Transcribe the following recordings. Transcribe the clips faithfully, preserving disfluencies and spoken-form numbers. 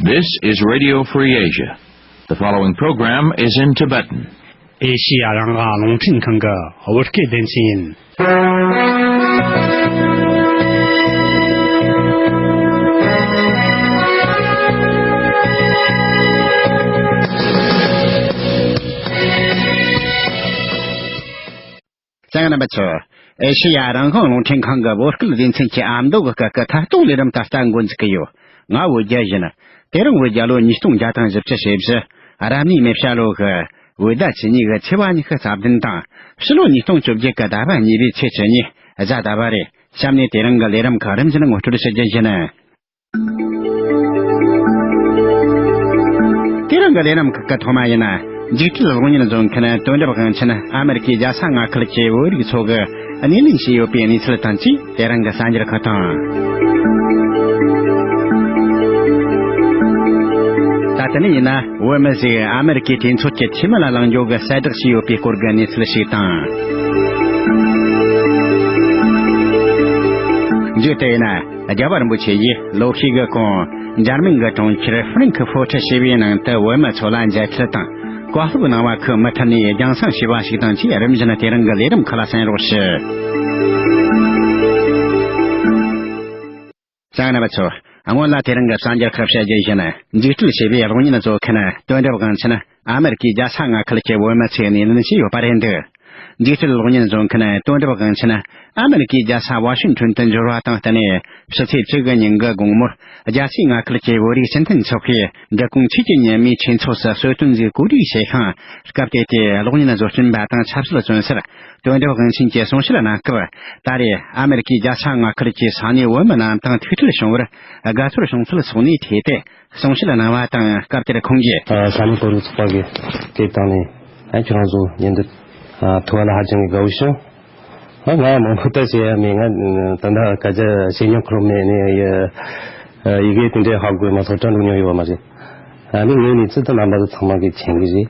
This is Radio Free Asia. The following program is in Tibetan. ཨེ་ཤི་ཡ་རང་དབང་རླུང་འཕྲིན་ཁང་གི་བོད་སྐད་སྡེ་ཚན་ཡིན། གསན་མཁན་རྣམ་པ་ཚོ། ཨེ་ཤེ་ཡ་རང་དབང་རླུང་འཕྲིན་ཁང་གི་བོད་སྐད་སྡེ་ཚན་གྱི་ཨ་མདོ་གི་སྐད་ཀྱི་ཐད་གཏོང་ལས་རིམ་ད་ལྟ་འགོ་འཛུགས་ཀྱི་ཡོད། ང་བོད་རྒྱལ་ཡིན། དེ་རིང་བོད་རྒྱལ་ལོ་ཉིས་སྟོང་བརྒྱ་དང་བཞི་བཅུ་ཞེ་བཞི། རབ་གནས་མེ་བྱ་ལོ་གི་བོད་ཟླ་བཅུ་གཉིས་གི་ཚེས་པ་ཉི་ཤུ་རྩ་བདུན་དང་། ཕྱི་ལོ་ཉིས་སྟོང་བཅོ་བརྒྱད་གི་ཟླ་བ་གཉིས་པའི་ཚེས་བཅུ་གཉིས་གཟའ་ཟླ་བ་རེད། གཤམ་ནས་དེ་རིང་གི་ལས་རིམ་ཁག་རིམ་བཞིན་ངོ་སྤྲོད་ཞུ་རྒྱུ་ཡིན། དེ་རིང་གི་ལས་རིམ་ཁག་གི་ཐོག་མ་ཡིན་ན། འཇིགས་བྲལ་གློག་བརྙན་བཟོ་མཁན་དོན་གྲུབ་དབང་ཆེན་ཨ་མེ་རི་ཀའི་རྒྱལ་ས་མངའ་ཁུལ་གྱི་བོད་རིགས་ཚོ་གི་སྣེ་ལེན་བྱས་ཡོད་པའི་གནས་ཚུལ་དང་བཅས། དེ་རིང་གི་གསར་འགྱུར་ཁག་དང་། ད་ལྟ་ནས་ཡིན་ན། བོད་མི་ཞིག་ཨ་མེ་རི་ཀའི་གྲོས་ཚོགས་ཀྱི་འཐུས་མི་ལ་ལངས་རྒྱུ་གི་གསལ་བསྒྲགས་བྱས་ཡོད་པའི་སྐོར་གྱི་གནས་ཚུལ་ཞིག་དང་། མཇུག་ཏུ་ཡིན་ན། རྒྱལ་བ་རིན་པོ་ཆེ་ཡིས་ལོ་ཤས་ཀྱི་གོང་འཇར་མན་གྱི་གྲོང་ཁྱེར་ཧྥ་རན་ཁི་ཧྥོ་ཁྲི་ཞེས་པའི་ནང་དུ་བོད་མི་ཚོ་ལ་མཇལ་འཕྲད་དང་བཀའ་སློབ་གནང་བ་ཁུ་མུ་མཐུད་ནས་རྒྱང་སྲིང་བྱས་པ་ཞིག་དང་བཅས། རིམ་བཞིན་དེ་རིང་གི་ལས་རིམ་ཁག་ལ་གསན་རོགས་ཞུ། གསན་མཁན་རྣམ་པ་ཚོ། སྔོན་ལ་དེ་རིང་གི་གསར་འགྱུར་ཁག་བཤད་རྒྱུ་ཡིན། འཇིགས་བྲལ་ཞེས་པའི་གློག་བརྙན་བཟོ་མཁན་དོན་གྲུབ་དབང་ཆེན་ཨ་མེ་རི་ཀའི་རྒྱལ་ས་མངའ་ཁུལ་གྱི་བོད་མི་ཚོས་སྣེ་ལེན་བྱས་ཡོད་པ་རེད་འདུག། འཇིགས་བྲལ་གློག་བརྙན་བཟོ་མཁན་དོན་གྲུབ་དབང་ཆེན་ཨ་མེ་རི་ཀའི་རྒྱལ་ས་ཝ་ཤིང་ཊོན་དུ་འབྱོར་བ་དང་བསྟུན་ནས། ཕྱི་ཚེས་བཅུ་དགུ་ཉིན་གྱི་དགོང་མོར་རྒྱལ་སའི་མངའ་ཁུལ་གྱི་བོད་རིགས་སྤྱི་མཐུན་ཚོགས་པས་འབྲི་གུང་ཆོས་ཀྱི་ཉི་མའི་ཆོས་ཚོགས་སུ་གསོལ་སྟོན་མཛད་གོ་སྒྲིག་བྱེད་ཤིང་། སྐབས་དེ་དུས་གློག་བརྙན་བཟོ་སྐྲུན་པ་དང་ཆབ་སྲིད་བཙོན་ཟུར་དོན་གྲུབ་དབང་ཆེན་གྱིས་གསུང་བཤད་གནང་སྐབས། ད་རེས་ཨ་མེ་རི་ཀའི་རྒྱལ་ས་མངའ་ཁུལ་གྱི་ས་གནས་བོད་མི་རྣམས་དང་ཐུག་འཕྲད་བྱུང་བར་དགའ་ཚོར་བྱུང་ཚུལ་སོགས་ནས་ཐད་དེ། གསུང་བཤད་གནང་བ་དང་། སྐབས་དེར་ཁོང་གིས། ཨ། ས་གནས་བོད་རིགས་ཚོགས་པ་གི་སྐད་བཏང་ནས། ཨ། ཁྱོད་རང་ཚོ་མཉམ་དུ། ཨ། ཐུག་པ་ལ་ཧ་ཅང་གི་དགའ་བོ་བྱུང་། ཨ། ང་མང་པོ་ད་བཤད་ཡ་མེད། ང་ད་ལྟ་སྐད་ཆ་བཤད་མྱོང་ཁུར་མེད་ནས་ཡ། ཨ། ཡི་གེ་དེ་འདྲའི་ཧ་གོ་མ་སོང་། སྐྲ་འགྲོ་མྱོང་ཡོད་པ་མ་རེད། ཨ་ནི་ངའི་གནས་ཚུལ་ད་རྣམ་པ་ཚོ་ཚང་མ་གིས་མཁྱེན་གི་རེད།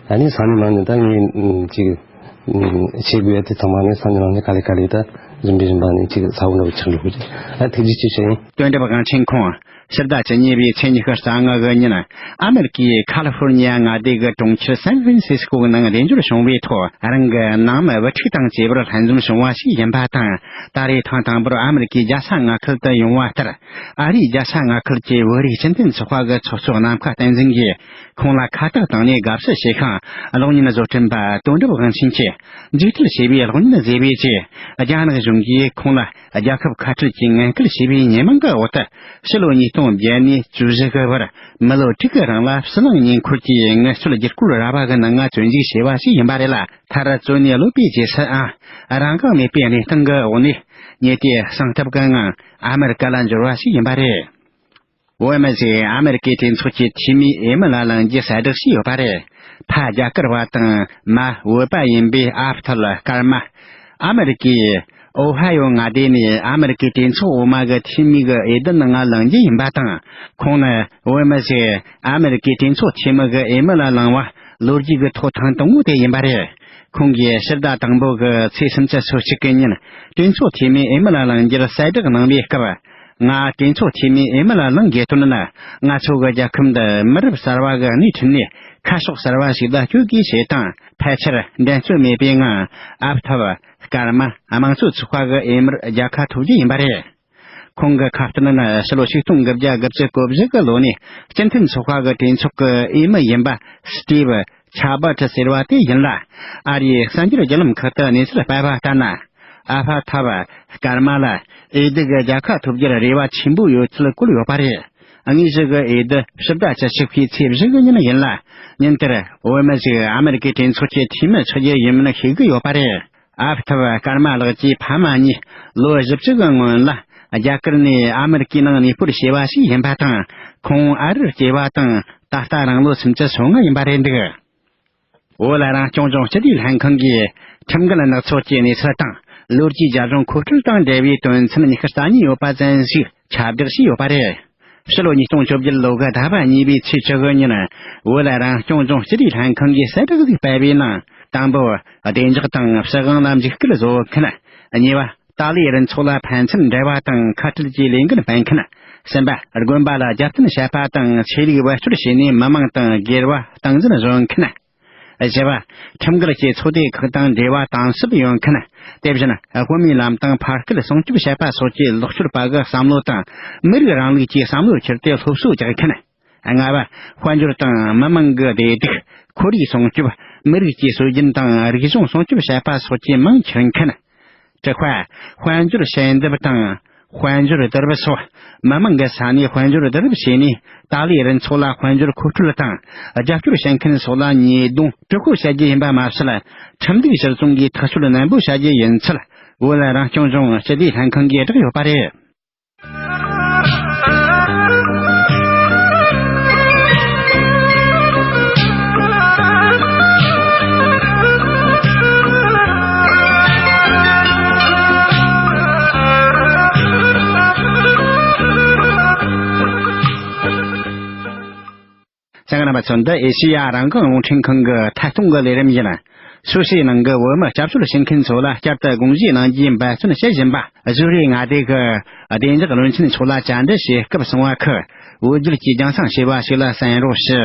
ཨ་ནི་ས་གནས་ནང་ནས་ད་ངས་ཅིག་བྱེད་དགོས་ཡ་དེ་ཚང་མ་ངས་ས་གནས་ནང་ནས་ག་ལེ་ག་ལེ་ད་རིམ་པས་རིམ་པ་ནས་ཅིག་ཚ་བོ་འདྲ་བོ་ཆགས་འགྲོ་གི་རེད། ཨ། ཐུགས་རྗེ་ཆེ་ཞུ་ཡིན། དོན་གྲུབ་དབང་ཆེན་ཁོང་ཕྱི་ཟླ་བཅུ་གཉིས་པའི་ཚེས་ཉི་ཤུ་རྩ་ལྔ་གི་ཉིན། ཨ་མེ་རི་ཀའི་ཁ་ལི་ཧྥོར་ནི་ཡ་མངའ་སྡེ་གི་གྲོང་ཁྱེར་སན་ཧྥན་སིས་ཀོ་གི་ནང་གདན་འཇོག་བྱུང་བའི་ཐོག་རང་གི་ནང་མི་བུ་ཕྲུག་དང་བཅས་པར་ལྷན་འཛོམས་བྱུང་བ་ཞིག་ཡིན་པ་དང་། ད་རེས་ཐེངས་དང་པོར་ཨ་མེ་རི་ཀའི་རྒྱལ་ས་མངའ་ཁུལ་དུ་ཡོང་བ་ལྟར། ཨ་རིའི་རྒྱལ་ས་མངའ་ཁུལ་གྱི་བོད་རིགས་སྤྱི་མཐུན་ཚོགས་པ་གི་ཚོགས་གཙོ་ནམ་མཁའ་བསྟན་འཛིན་གྱིས་ཁོང་ལ་ཁ་བཏགས་བཏང་ནས་དགའ་བསུ་བྱེད་ཤིང་། གློག་བརྙན་བཟོ་སྐྲུན་པ་དོན་གྲུབ་དབང་ཆེན་གྱིས་འཇིགས་བྲལ་ཞེས་པའི་གློག་བརྙན་བཟོས་པའི་རྗེས། རྒྱ་ནག་གཞུང་གིས་ཁོང་ལ་རྒྱལ་ཁབ་ཁ་བྲལ་གྱི་ངན་སྐུལ་བྱས་པའི་ཉེས་མིང་གི་འོག་ཏུ། ཕྱི་ལོ་ཉིས་སྟོང་བརྒྱད་ནས་བཅུ་བཞི་གི་བར་མི་ལོ་དྲུག་གི་རིང་ལ་ཕྱི་ནང་གཉེན་འཁོར་གྱི་ངལ་རྩོལ་བསྒྱུར་བཀོད་ར་བ་གི་ནང་ང་བཙོན་འཇུག་བྱས་པ་ཞིག་ཡིན་པ་རེད་ལ། མཐར་བཙོན་ནས་གློད་པའི་རྗེས་སུའང་རང་དབང་མེད་པའི་གནས་སྟངས་ཀྱི་འོག་ནས་ཉེས་དེ་སངས་ཐབས་ཀྱི་ངང་ཨ་མེ་རི་ཀ་ལ་འབྱོར་བ་ཞིག་ཡིན་པ་རེད། བོད་མི་ཞིག་ཨ་མེ་རི་ཀའི་གྲོས་ཚོགས་ཀྱི་འཐུས་མིའི་འོས་མི་ལ་ལངས་རྒྱུ་གསལ་བསྒྲགས་བྱས་ཡོད་པ་རེད། ཕ་རྒྱ་གར་བ་དང་མ་བོད་པ་ཡིན་པའི་ཨ་བྷ་ཐབ་ཀརྨ། ཨ་མེ་རི་ཀའི་ཨོ་ཧ་ཡོ་མངའ་སྡེ་ནས་ཨ་མེ་རི་ཀའི་གྲོས་ཚོགས་འོག་མ་གི་འཐུས་མི་གི་འོས་བསྡུ་ནང་ང་ལངས་རྒྱུ་ཡིན་པ་དང་། ཁོང་ནི་བོད་མི་ཞིག་ཨ་མེ་རི་ཀའི་གྲོས་ཚོགས་འཐུས་མི་གི་འོས་མི་ལ་ལངས་པ་ལོ་རྒྱུས་ཀྱི་ཐོག་ཐེངས་དང་པོ་དེ་ཡིན་པ་རེད། ཁོང་གིས་ཕྱི་ཟླ་དང་པོ་གི་ཚེས་སུམ་ཅུ་སོ་གཅིག་གི་ཉིན་གྲོས་ཚོགས་འཐུས་མིའི་འོས་མི་ལ་ལངས་རྒྱུར་གསལ་བསྒྲགས་གནང་བའི་སྐབས། ང་གྲོས་ཚོགས་འཐུས་མིའི་འོས་མི་ལ་ལངས་དགོས་དོན་ནི། ང་ཚོ་གི་རྒྱལ་ཁབ་འདི་མི་རབས་གསར་བ་གི་སྣེ་ཁྲིད་ནས་ཁ་ཕྱོགས་གསར་བ་ཞིག་ལ་བསྐྱོད་དགོས་ཞེས་དང་། ཕལ་ཆེར་འགྲན་རྩོད་མེད་པའི་ངང་ཨ་བྷ་ཐབ་ཀརྨ་དམངས་གཙོའི་ཚོགས་པ་གི་འོས་མིར་རྒྱལ་ཁ་ཐོབ་རྒྱུ་ཡིན་པ་རེད། ཁོང་གི་ཁ་བཏོན་ནི་ཕྱི་ལོ་ཆིག་སྟོང་དགུ་བརྒྱ་དགུ་བཅུ་གོ་བཞི་གི་ལོ་ནས་སྤྱི་མཐུན་ཚོགས་པ་གི་གྲོས་ཚོགས་ཀྱི་འོས་མི་ཡིན་པ་སི་ཏི་བི་ཆ་བྷ་ཏི་ཟེར་བ་དེ་ཡིན་ལ། ཨ་རིའི་གསར་འགྱུར་བརྒྱུད་ལམ་ཁག་ཏུ་གནས་ཚུལ་སྤེལ་བ་ལྟར་ན། ཨ་བྷ་ཐབ་ཀརྨ་ལ་འོས་བསྡུ་གི་རྒྱལ་ཁ་ཐོབ་རྒྱུར་རེ་བ་ཆེན་པོ་ཡོད་ཚུལ་བཀོད་ཡོད་པ་རེད། དངོས་གཞི་གི་འོས་བསྡུ་ཕྱི་ཟླ་བཅུ་གཅིག་པའི་ཚེས་བཞི་གི་ཉིན་ཡིན་ལ། ཉིན་དེར་བོད་མི་ཞིག་ཨ་མེ་རི་ཀའི་གྲོས་ཚོགས་ཀྱི་འཐུས་མི་ཆགས་རྒྱུ་ཡིན་མིན་ཤེས་ཀྱི་ཡོད་པ་རེད། ཨ་བྷ་ཐབ་ཀརྨ་ལགས་ཀྱི་ཕ་མ་གཉིས་ལོ་བཞི་བཅུ་གི་སྔོན་ལ་རྒྱ་གར་ནས་ཨ་མེ་རི་ཀའི་ནང་གནས་སྤོར་བྱས་པ་ཞིག་ཡིན་པ་དང་། ཁོང་ཨ་རིར་སྐྱེས་པ་དང་ད་ལྟ་རང་ལོ་སུམ་ཅུ་སོ་ལྔ་ཡིན་པ་རེད་འདུག། བོད་ལ་རང་སྐྱོང་ལྗོངས་སྤྱི་བདེའི་ལྷན་ཁང་གིས་ཁྲིམས་འགལ་ནག་ཚོགས་ཀྱི་གནས་ཚུལ་དང་ལོ་རྒྱུས་རྒྱབ་ལྗོངས་མཁོ་སྤྲོད་དང་འབྲེལ་བའི་དོན་ཚན་ཉི་ཤུ་རྩ་གཉིས་ཡོད་པ་ཅན་ཞིག་ཁྱབ་བསྒྲགས་བྱས་ཡོད་པ་རེད། ཕྱི་ལོ་ཉིས་སྟོང་བཅོ་བརྒྱད་ལོ་གི་ཟླ་བ་གཉིས་པའི་ཚེས་བཅུ་དགུ་ཉིན་བོད་ལ་རང་སྐྱོང་ལྗོངས་སྤྱི་བདེའི་ལྷན་ཁང་གིས་གསལ་བསྒྲགས་ཤིག་སྤེལ་བའི་ནང་། དང་པོ་བདེ་འཇགས་དང་སྲིད་དབང་ལ་འཇིགས་སྐུལ་བཟོ་མཁན། གཉིས་པ་ཏཱ་ལའི་རུ་ཚོགས་ལ་ཕན་ཚུན་འབྲེལ་བ་དང་ཁ་བྲལ་གྱི་ལས་འགུལ་སྤེལ་མཁན། གསུམ་པ། དགོན་པ་ལ་རྒྱབ་རྟེན་བྱེད་པ་དང་ཆོས་ལུགས་བེད་སྤྱོད་བྱས་ནས་མི་མང་དང་སྒེར་བ་སྟངས་འཛིན་བཟོ་མཁན། བཞི་བ། ཁྲིམས་འགལ་གྱི་ཚོགས་སྡེ་ཁག་དང་འབྲེལ་བ་དམ་ཟབ་ཡོད་མཁན། དེ་བཞིན་དབུ་མའི་ལམ་དང་ཕ་སྐད་སྲུང་སྐྱོབ་བྱེད་པ་སོགས་ཀྱི་ལོག་སྤྱོད་པ་གི་བསམ་བློ་དང་མི་རིགས་རིང་ལུགས་ཀྱི་བསམ་བློ་ཁྱེར་ཏེ་སློབ་གསོ་རྒྱག་མཁན། ལྔ་བ། དཔལ་འབྱོར་དང་མི་མང་གི་བདེ་སྡུག་ཁོར་ཡུག་སྲུང་སྐྱོབ། མི་རིགས་ཀྱི་སྲོལ་རྒྱུན་དང་རིག་གཞུང་སྲུང་སྐྱོབ་བྱེད་པ་སོགས་ཀྱི་མིང་ཁྱེར་མཁན། དྲུག་པ། དཔལ་འབྱོར་ཞལ་འདེབས་དང་། དཔལ་འབྱོར་བསྡུ་རུབ་སོགས་མི་མང་གི་ས་ནས་དཔལ་འབྱོར་བསྡུ་རུབ་བྱས་ནས། ཏཱ་ལའི་རུ་ཚོགས་ལ་དཔལ་འབྱོར་མཁོ་སྤྲོད་དང་རྒྱབ་སྐྱོར་བྱེད་མཁན་སོགས་ལ་ཉེས་རྡུང་དྲག་པོ་བྱ་རྒྱུ་ཡིན་པ་མ་ཟད། ཁྲིམས་སྒྲིག་གཞིར་བཟུང་གིས་ཐག་གཅོད་ནན་པོ་བྱ་རྒྱུ་ཡིན་ཚུལ། བོད་རང་སྐྱོང་ལྗོངས་སྤྱི་བདེ་ལྷན་ཁང་གིས་བསྒྲགས་ཡོད་པ་རེད། གསན་མཁན་རྣམ་པ་ཚོ། འདི་ཨེ་ཤེ་ཡ་རང་དབང་རླུང་འཕྲིན་ཁང་གི་ཐད་གཏོང་གི་ལས་རིམ་ཡིན། སུད་སིའི་ནང་གི་བོད་མི་སྐྱབས་བཅོལ་བྱེད་མཁན་ཚོ་ལ་བསྐྱར་དུ་དགོངས་ཞུ་གནང་རྒྱུའི་འབད་བརྩོན་བྱེད་བཞིན་པ་ཟུ་རིག་མངའ་སྡེ་གི་བདེ་འཇགས་བློན་ཆེན་མཆོག་ལ་བཅར་འདྲི་ཞུས་སྐབས་གསུངས་པ་ཁག་བོད་བརྒྱུད་ཀྱིས་རྒྱང་སྲིང་བྱས་པ་ཞིག་ལ་གསན་རོགས་ཞུ།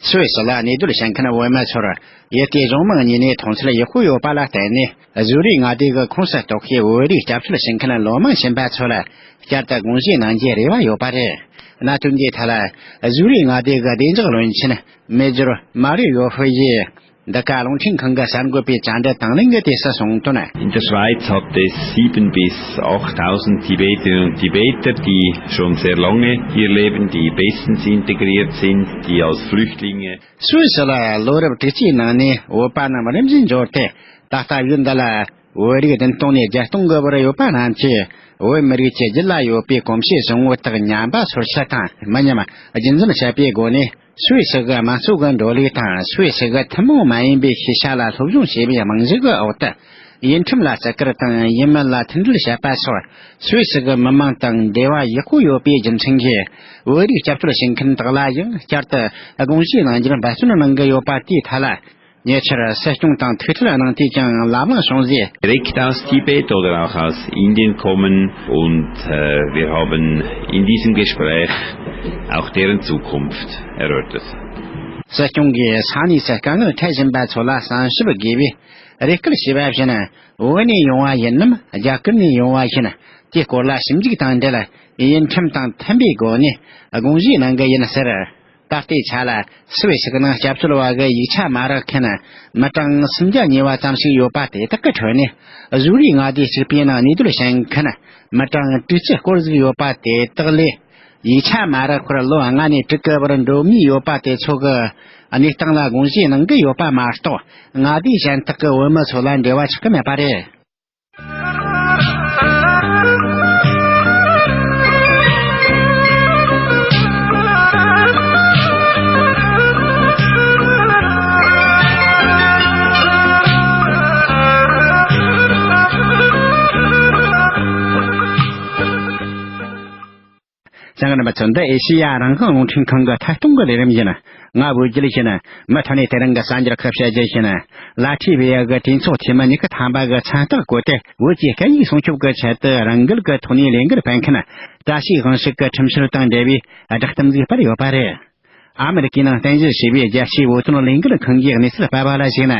སུད་སི་ལ་གནས་སྡོད་བྱེད་མཁན་བོད་མི་ཚོར་ཡུལ་སྐད་གཞུང་མང་གཉིས་ནས་མཐོང་ཚུལ་ཡག་པོ་ཡོད་པ་ལ་བརྟེན་ནས། ཟུ་རིག་མངའ་སྡེ་གི་ཁོངས་སུ་གཏོགས་པའི་བོད་རིགས་སྐྱབས་བཅོལ་བྱེད་མཁན་ལོ་མང་ཕྱིན་པ་ཚོ་ལ་བསྐྱར་དུ་དགོངས་ཞུ་གནང་རྒྱུའི་རེ་བ་ཡོད་པ་རེད། གནད་དོན་འདིའི་ཐད་ལ་ཟུ་རིག་མངའ་སྡེ་གི་བདེ་འཇགས་བློན་ཆེན་མེ་ཇོར་མ་རི་ཡོ་ཧྥེ་ཡིས་འདི་ག་རླུང་འཕྲིན་ཁང་གི་གསར་འགོད་པའི་བཅར་འདྲི་དང་ལེན་གྱི་དུས་སུ་གསུངས་དོན། In der Schweiz hat es sieben bis achttausend Tibeterinnen und Tibeter, die schon sehr lange hier leben, die bestens integriert sind, die als Flüchtlinge སུད་སི་ལ་ལོ་རབས་དྲུག་ཅུའི་ནང་ནས་བོད་པ་རྣམས་རིམ་བཞིན་འབྱོར་ཏེ། ད་ལྟ་ཡུལ་འདི་ལ་བོད་རིགས་བདུན་སྟོང་ནས་བརྒྱད་སྟོང་གི་བར་ཡོད་པ་རྣམས་ཀྱིས་བོད་མི་རིགས་ཀྱི་རྒྱུད་ལ་ཡོད་པའི་གོམས་གཤིས་བཟང་བོ་དག་ཉམས་པ་སོར་ཆུད་དང་མི་ཉམས་རྒྱུན་འཛིན་བྱེད་པའི་སྒོ་ནས། སུད་སི་གི་དམངས་གཙོ་གི་འགྲོ་ལུགས་དང་སུད་སི་གི་ཐུན་མོང་མ་ཡིན་པའི་ཤེས་བྱ་ལ་སློབ་སྦྱོང་བྱས་པའི་རྨང་གཞི་གི་འོག་ཏུ། ཡུལ་ཁྲིམས་ལ་བརྩི་བཀུར་དང་ཡུལ་མི་ལ་མཐུན་སྒྲིལ་བྱེད་པ་སོགས་སུད་སི་གི་མི་མང་དང་འབྲེལ་བ་ཡག་པོ་ཡོད་པའི་རྒྱུ་མཚན་གྱིས། བོད་རིགས་སྐྱབས་བཅོལ་བྱེད་མཁན་དག་ལ་ཡང་བསྐྱར་དུ་དགོངས་ཞུ་གནང་རྒྱུར་འབད་བརྩོན་གནང་གི་ཡོད་པ་དེའི་ཐད་ལ། ཉེ་ཆར་སྲིད་སྐྱོང་དང་ཐུག་འཕྲད་གནང་དུས་ཀྱང་ལམ་ལྷོང་བྱུང་རྗེས། Direkt aus Tibet oder auch aus Indien kommen und, äh, wir haben in diesem Gespräch auch deren Zukunft erörtert. སྲིད་སྐྱོང་གིས་ས་གནས་སུ་དཀའ་ངལ་འཕྲད་བཞིན་པ་ཚོ་ལ་བསམ་ཞིབ་དགོས་པའི་རེ་སྐུལ་བྱས་པ་བཞིན། བོད་ནས་ཡོང་བ་ཡིན་ནམ་རྒྱ་གར་ནས་ཡོང་བ་ཡིན། དེའི་སྐོར་ལ་ཞིབ་འཇུག་དང་འབྲེལ། ཡུལ་ཁྲིམས་དང་མཐུན་པའི་སྒོ་ནས་དགོངས་ཞུ་གནང་གི་ཡིན་ཟེར། ད་ལྟའི་ཆ་ལ་སུད་སི་གི་ནང་སྐྱབས་བཅོལ་བ་གི་ཡིག་ཆ་མ་རག་མཁན་མི་གྲངས་སུམ་བརྒྱ་ཉེ་བ་ཙམ་ཞིག་ཡོད་པ་དེ་དག་གི་ཁྲོད་ནས། ཟུ་རིག་མངའ་སྡེ་གཅིག་པའི་ནང་གནས་སྡོད་བྱེད་མཁན་མི་གྲངས་དྲུག་ཅུ་སྐོར་ཟིག་ཡོད་པ་དེ་དག་ལས། ཡིག་ཆ་མ་རག་པར་ལོ་ལྔ་ནས་དྲུག་གི་བར་འགྲོ་མུས་ཡོད་པ་དེ་ཚོ་གི་གནས་སྟངས་ལ་དགོངས་ཞུ་གནང་གི་ཡོད་པ་མ་གཏོགས། མངའ་སྡེ་གཞན་དག་གི་བོད་མི་ཚོ་ལ་འབྲེལ་བ་ཆགས་ཀྱི་མེད་པ་རེད། གསན་མཁན་རྣམ་པ་ཚོ། འདི་ཨེ་ཤེ་ཡ་རང་དབང་རླུང་འཕྲིན་ཁང་གི་ཐད་གཏོང་གི་ལས་རིམ་ཡིན། ང་བོད་རྒྱལ་ཡིན། མུ་མཐུད་ནས་དེ་རིང་གི་གསར་འགྱུར་ཁག་བཤད་རྒྱུ་ཡིན། ལ་ཐི་བི་ཡ་གི་གྲོས་ཚོགས་འཐུས་མི་ཉི་ཤུ་ཐམ་པ་གི་མཚན་རྟགས་བཀོད་དེ། བོད་ཀྱི་སྐད་ཡིག་སྲུང་སྐྱོབ་ཀྱི་ཆེད་དུ་རང་འགུལ་གྱི་ཐོག་ནས་ལས་འགུལ་སྤེལ་མཁན། བཀྲ་ཤིས་དབང་ཕྱུག་གི་ཁྲིམས་བཤེར་དང་འབྲེལ་བའི་བསྒྲགས་གཏམ་ཞིག་སྤེལ་ཡོད་པ་རེད། ཨ་མི་རི་ཀའི་ནང་རྟེན་གཞི་བྱས་པའི་རྒྱལ་སྤྱིའི་བོད་དོན་ལས་འགུལ་ཁང་གིས་གནས་ཚུལ་སྤེལ་བ་ལ་གཞིགས་ན།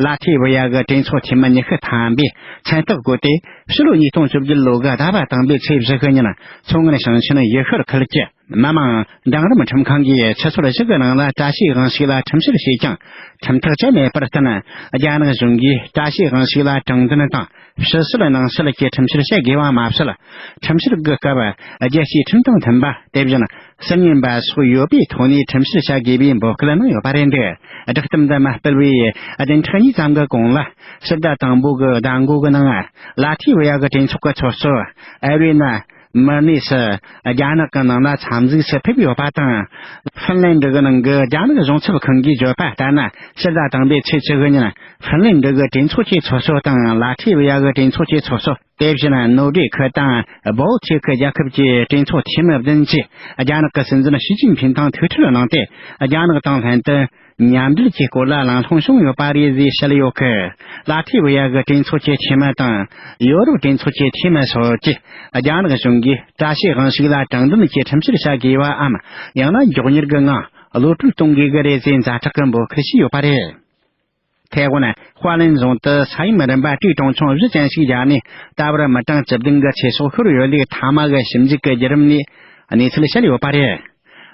ལ་ཐི་བི་ཡ་གི་གྲོས་ཚོགས་འཐུས་མི་ཉི་ཤུ་ཐམ་པས་མཚན་རྟགས་བཀོད་དེ། ཕྱི་ལོ་ཉིས་སྟོང་བཅོ་བརྒྱད་ལོ་གི་ཟླ་བ་དང་པོའི་ཚེས་བཞི་གི་ཉིན། མཚོ་སྔོན་ཞིང་ཆེན་ཡུལ་ཤུལ་ཁུལ་གྱི་མི་དམངས་འབྲིང་རིམ་ཁྲིམས་ཁང་གིས་ཆུ་ཚོད་བཞི་གི་ནང་ལ་བཀྲ་ཤིས་དབང་ཕྱུག་ལ་ཁྲིམས་བཤེར་བྱས་ཀྱང་ཁྲིམས་ཐག་བཅད་མེད་པར་བརྟེན། རྒྱ་ནག་གཞུང་གིས་བཀྲ་ཤིས་དབང་ཕྱུག་ལ་དྲང་བདེན་དང་ཕྱི་བཤོལ་ནང་བཤོལ་གྱི་ཁྲིམས་བཤེར་བྱེད་དགོས་པ་མ་ཟད། ཁྲིམས་བཤེར་གྱི་སྐབས་རྒྱལ་སྤྱིའི་ཁྲིམས་དང་མཐུན་པ། དེ་བཞིན་སྲིད་ཉེན་པ་སོགས་ཡོད་པའི་ཐོག་ནས་ཁྲིམས་བཤེར་བྱ་དགོས་པའི་འབོད་སྐུལ་གནང་ཡོད་པ་རེད་འདུག་བསྒྲགས་གཏམ་འདི་མ་སྤེལ་བའི་བདུན་ཕྲག་གཉིས་ཙམ་གྱི་གོང་ལ། ཕྱི་ཟླ་དང་པོ་གི་ཟླ་མགོ་གི་ནང་། ལ་ཐི་བི་ཡ་གི་གྲོས་ཚོགས་ཀྱི་ཚོགས་གཙོ་ཨེ་རི་ན་མར་ནེས་རྒྱ་ནག་གི་ནང་ལ་འཚམས་གཟིགས་སུ་ཕེབས་ཡོད་པ་དང་། ཧྥིན་ལན་ཌི་གི་ནང་གི་རྒྱ་ནག་གཞུང་ཚབ་ཁང་གིས་བརྗོད་པ་ལྟར་ན། ཕྱི་ཟླ་དང་པོའི་ཚེས་བཅུ་དགུ་ཉིན་ཧྥིན་ལན་ཌི་གི་གྲོས་ཚོགས་ཀྱི་ཚོགས་གཙོ་དང་ལ་ཐི་བི་ཡ་གི་གྲོས་ཚོགས་ཀྱི་ཚོགས་གཙོ། དེ་བཞིན་ནོར་ཝེ་ཁུལ་དང་སྦལ་ཏིག་ཁུལ་རྒྱལ་ཁབ་ཀྱི་གྲོས་ཚོགས་འཐུས་མི་བདུན་གྱིས་རྒྱ་ནག་གི་སྲིད་འཛིན་ཞི་ཅིན་ཕིན་དང་ཐུག་འཕྲད་གནང་སྟེ། རྒྱ་ནག་དང་ལྷན་དུ་ མཉམ་འབྲེལ་གྱི་སྐོར་ལ་གླེང་སློང་བྱུང་ཡོད་པ་རེད་ཅེས་བཤད་ཡོད་སྐད། ལ་ཐི་བི་ཡ་གི་གྲོས་ཚོགས་ཀྱི་འཐུས་མི་དང་ཡོ་རོབ་གྲོས་ཚོགས་ཀྱི་འཐུས་མི་སོགས་ཀྱིས་རྒྱ་ནག་གཞུང་གིས་བཀྲ་ཤིས་དབང་ཕྱུག་ལ་དྲང་བདེན་གྱི་ཁྲིམས་བཤེར་བྱ་དགོས་པའམ། ཡང་ན་མགྱོགས་མྱུར་གྱི་ངང་གློད་གྲོལ་གཏོང་དགོས་ཀྱི་རེད་ཅེས་ཛ་དྲག་གི་འབོད་སྐུལ་བྱས་ཡོད་པ་རེད། ཐའེ་ཝན་ཧྭ་ལན་རྫོང་དུ་ས་ཡོམ་རིམ་པ་དྲུག་གྲངས་ཆུང་བཞི་ཅན་ཞིག་བརྒྱབ་ནས། ད་བར་མི་གྲངས་བཅུ་བདུན་གྱི་ཚེ་སྲོག་ཤོར་ཡོད་ལུགས་མཐའ་མ་གི་ཞིབ་འཇུག་གི་བརྒྱུད་རིམ་ནས་གནས་ཚུལ་བཤད་ཡོད་པ་རེད།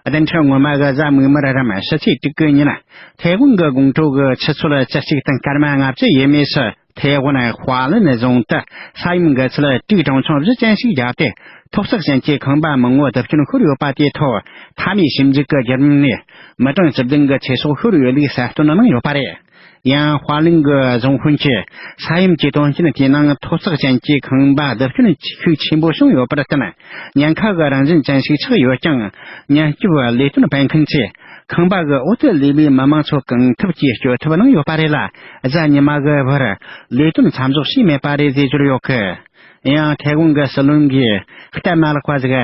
བདུན་ཕྲག་སྔོན་མ་གི་གཟའ་མིག་དམར་རམ་ཕྱི་ཚེས་དྲུག་གི་ཉིན། ཐའེ་ཝན་གྱི་དགོང་དྲོ་གི་ཆུ་ཚོད་བཅུ་གཅིག་དང་སྐར་མ་ལྔ་བཅུ་ཡས་མས་སུ། ཐའེ་ཝན་ཧྭ་ལན་རྫོང་དུ་ས་ཡོམ་གྱི་ཚད་དྲུག་གྲངས་ཆུང་བཞི་ཅན་ཞིག་བརྒྱབ་སྟེ། ཐོག་བརྩེགས་ཅན་གྱི་ཁང་པ་མང་བོ་རྡིབ་སྐྱོན་ཤོར་ཡོད་པ་དེའི་ཐོག་མཐའ་མའི་ཞིབ་འཇུག་གི་བརྒྱུད་རིམ་ནས་མི་གྲངས་བཅུ་བདུན་གྱི་ཚེ་སྲོག་ཤོར་ཡོད་ལུགས་གསལ་སྟོན་གནང་ཡོད་པ་རེད། ཡང་ཧྭ་ལན་གྱི་རྫོང་དཔོན་གྱིས་ས་ཡོམ་གྱི་དོན་རྐྱེན་དེའི་ནང་ཐོག་བརྩེགས་ཅན་གྱི་ཁང་པ་རྡིབ་སྐྱོན་ཤུགས་ཆེན་པོ་བྱུང་ཡོད་པར་བརྟེན། ཉེན་ཁ་གི་རང་བཞིན་ཅན་ཞིག་ཆགས་ཡོད་ཀྱང་། ཉེན་སྐྱོབ་ལས་དོན་སྤེལ་མཁན་ཚོས་ཁང་པ་གི་འོག་ཏུ་ལུས་པའི་མི་མང་ཚོ་གང་ཐུབ་ཀྱིས་སྐྱོབ་ཐབས་གནང་ཡོད་པ་རེད་ལ། གཟའ་ཉི་མ་གི་བར་ལས་དོན་མཚམས་འཇོག་བྱས་མེད་པ་རེད་ཅེས་བརྗོད་ཡོད་སྐད། ཡང་ཐའེ་ཝན་གྱི་སྲིད་བློན་གྱིས་སྟབས་མ་ལེགས་པ་ཟིག་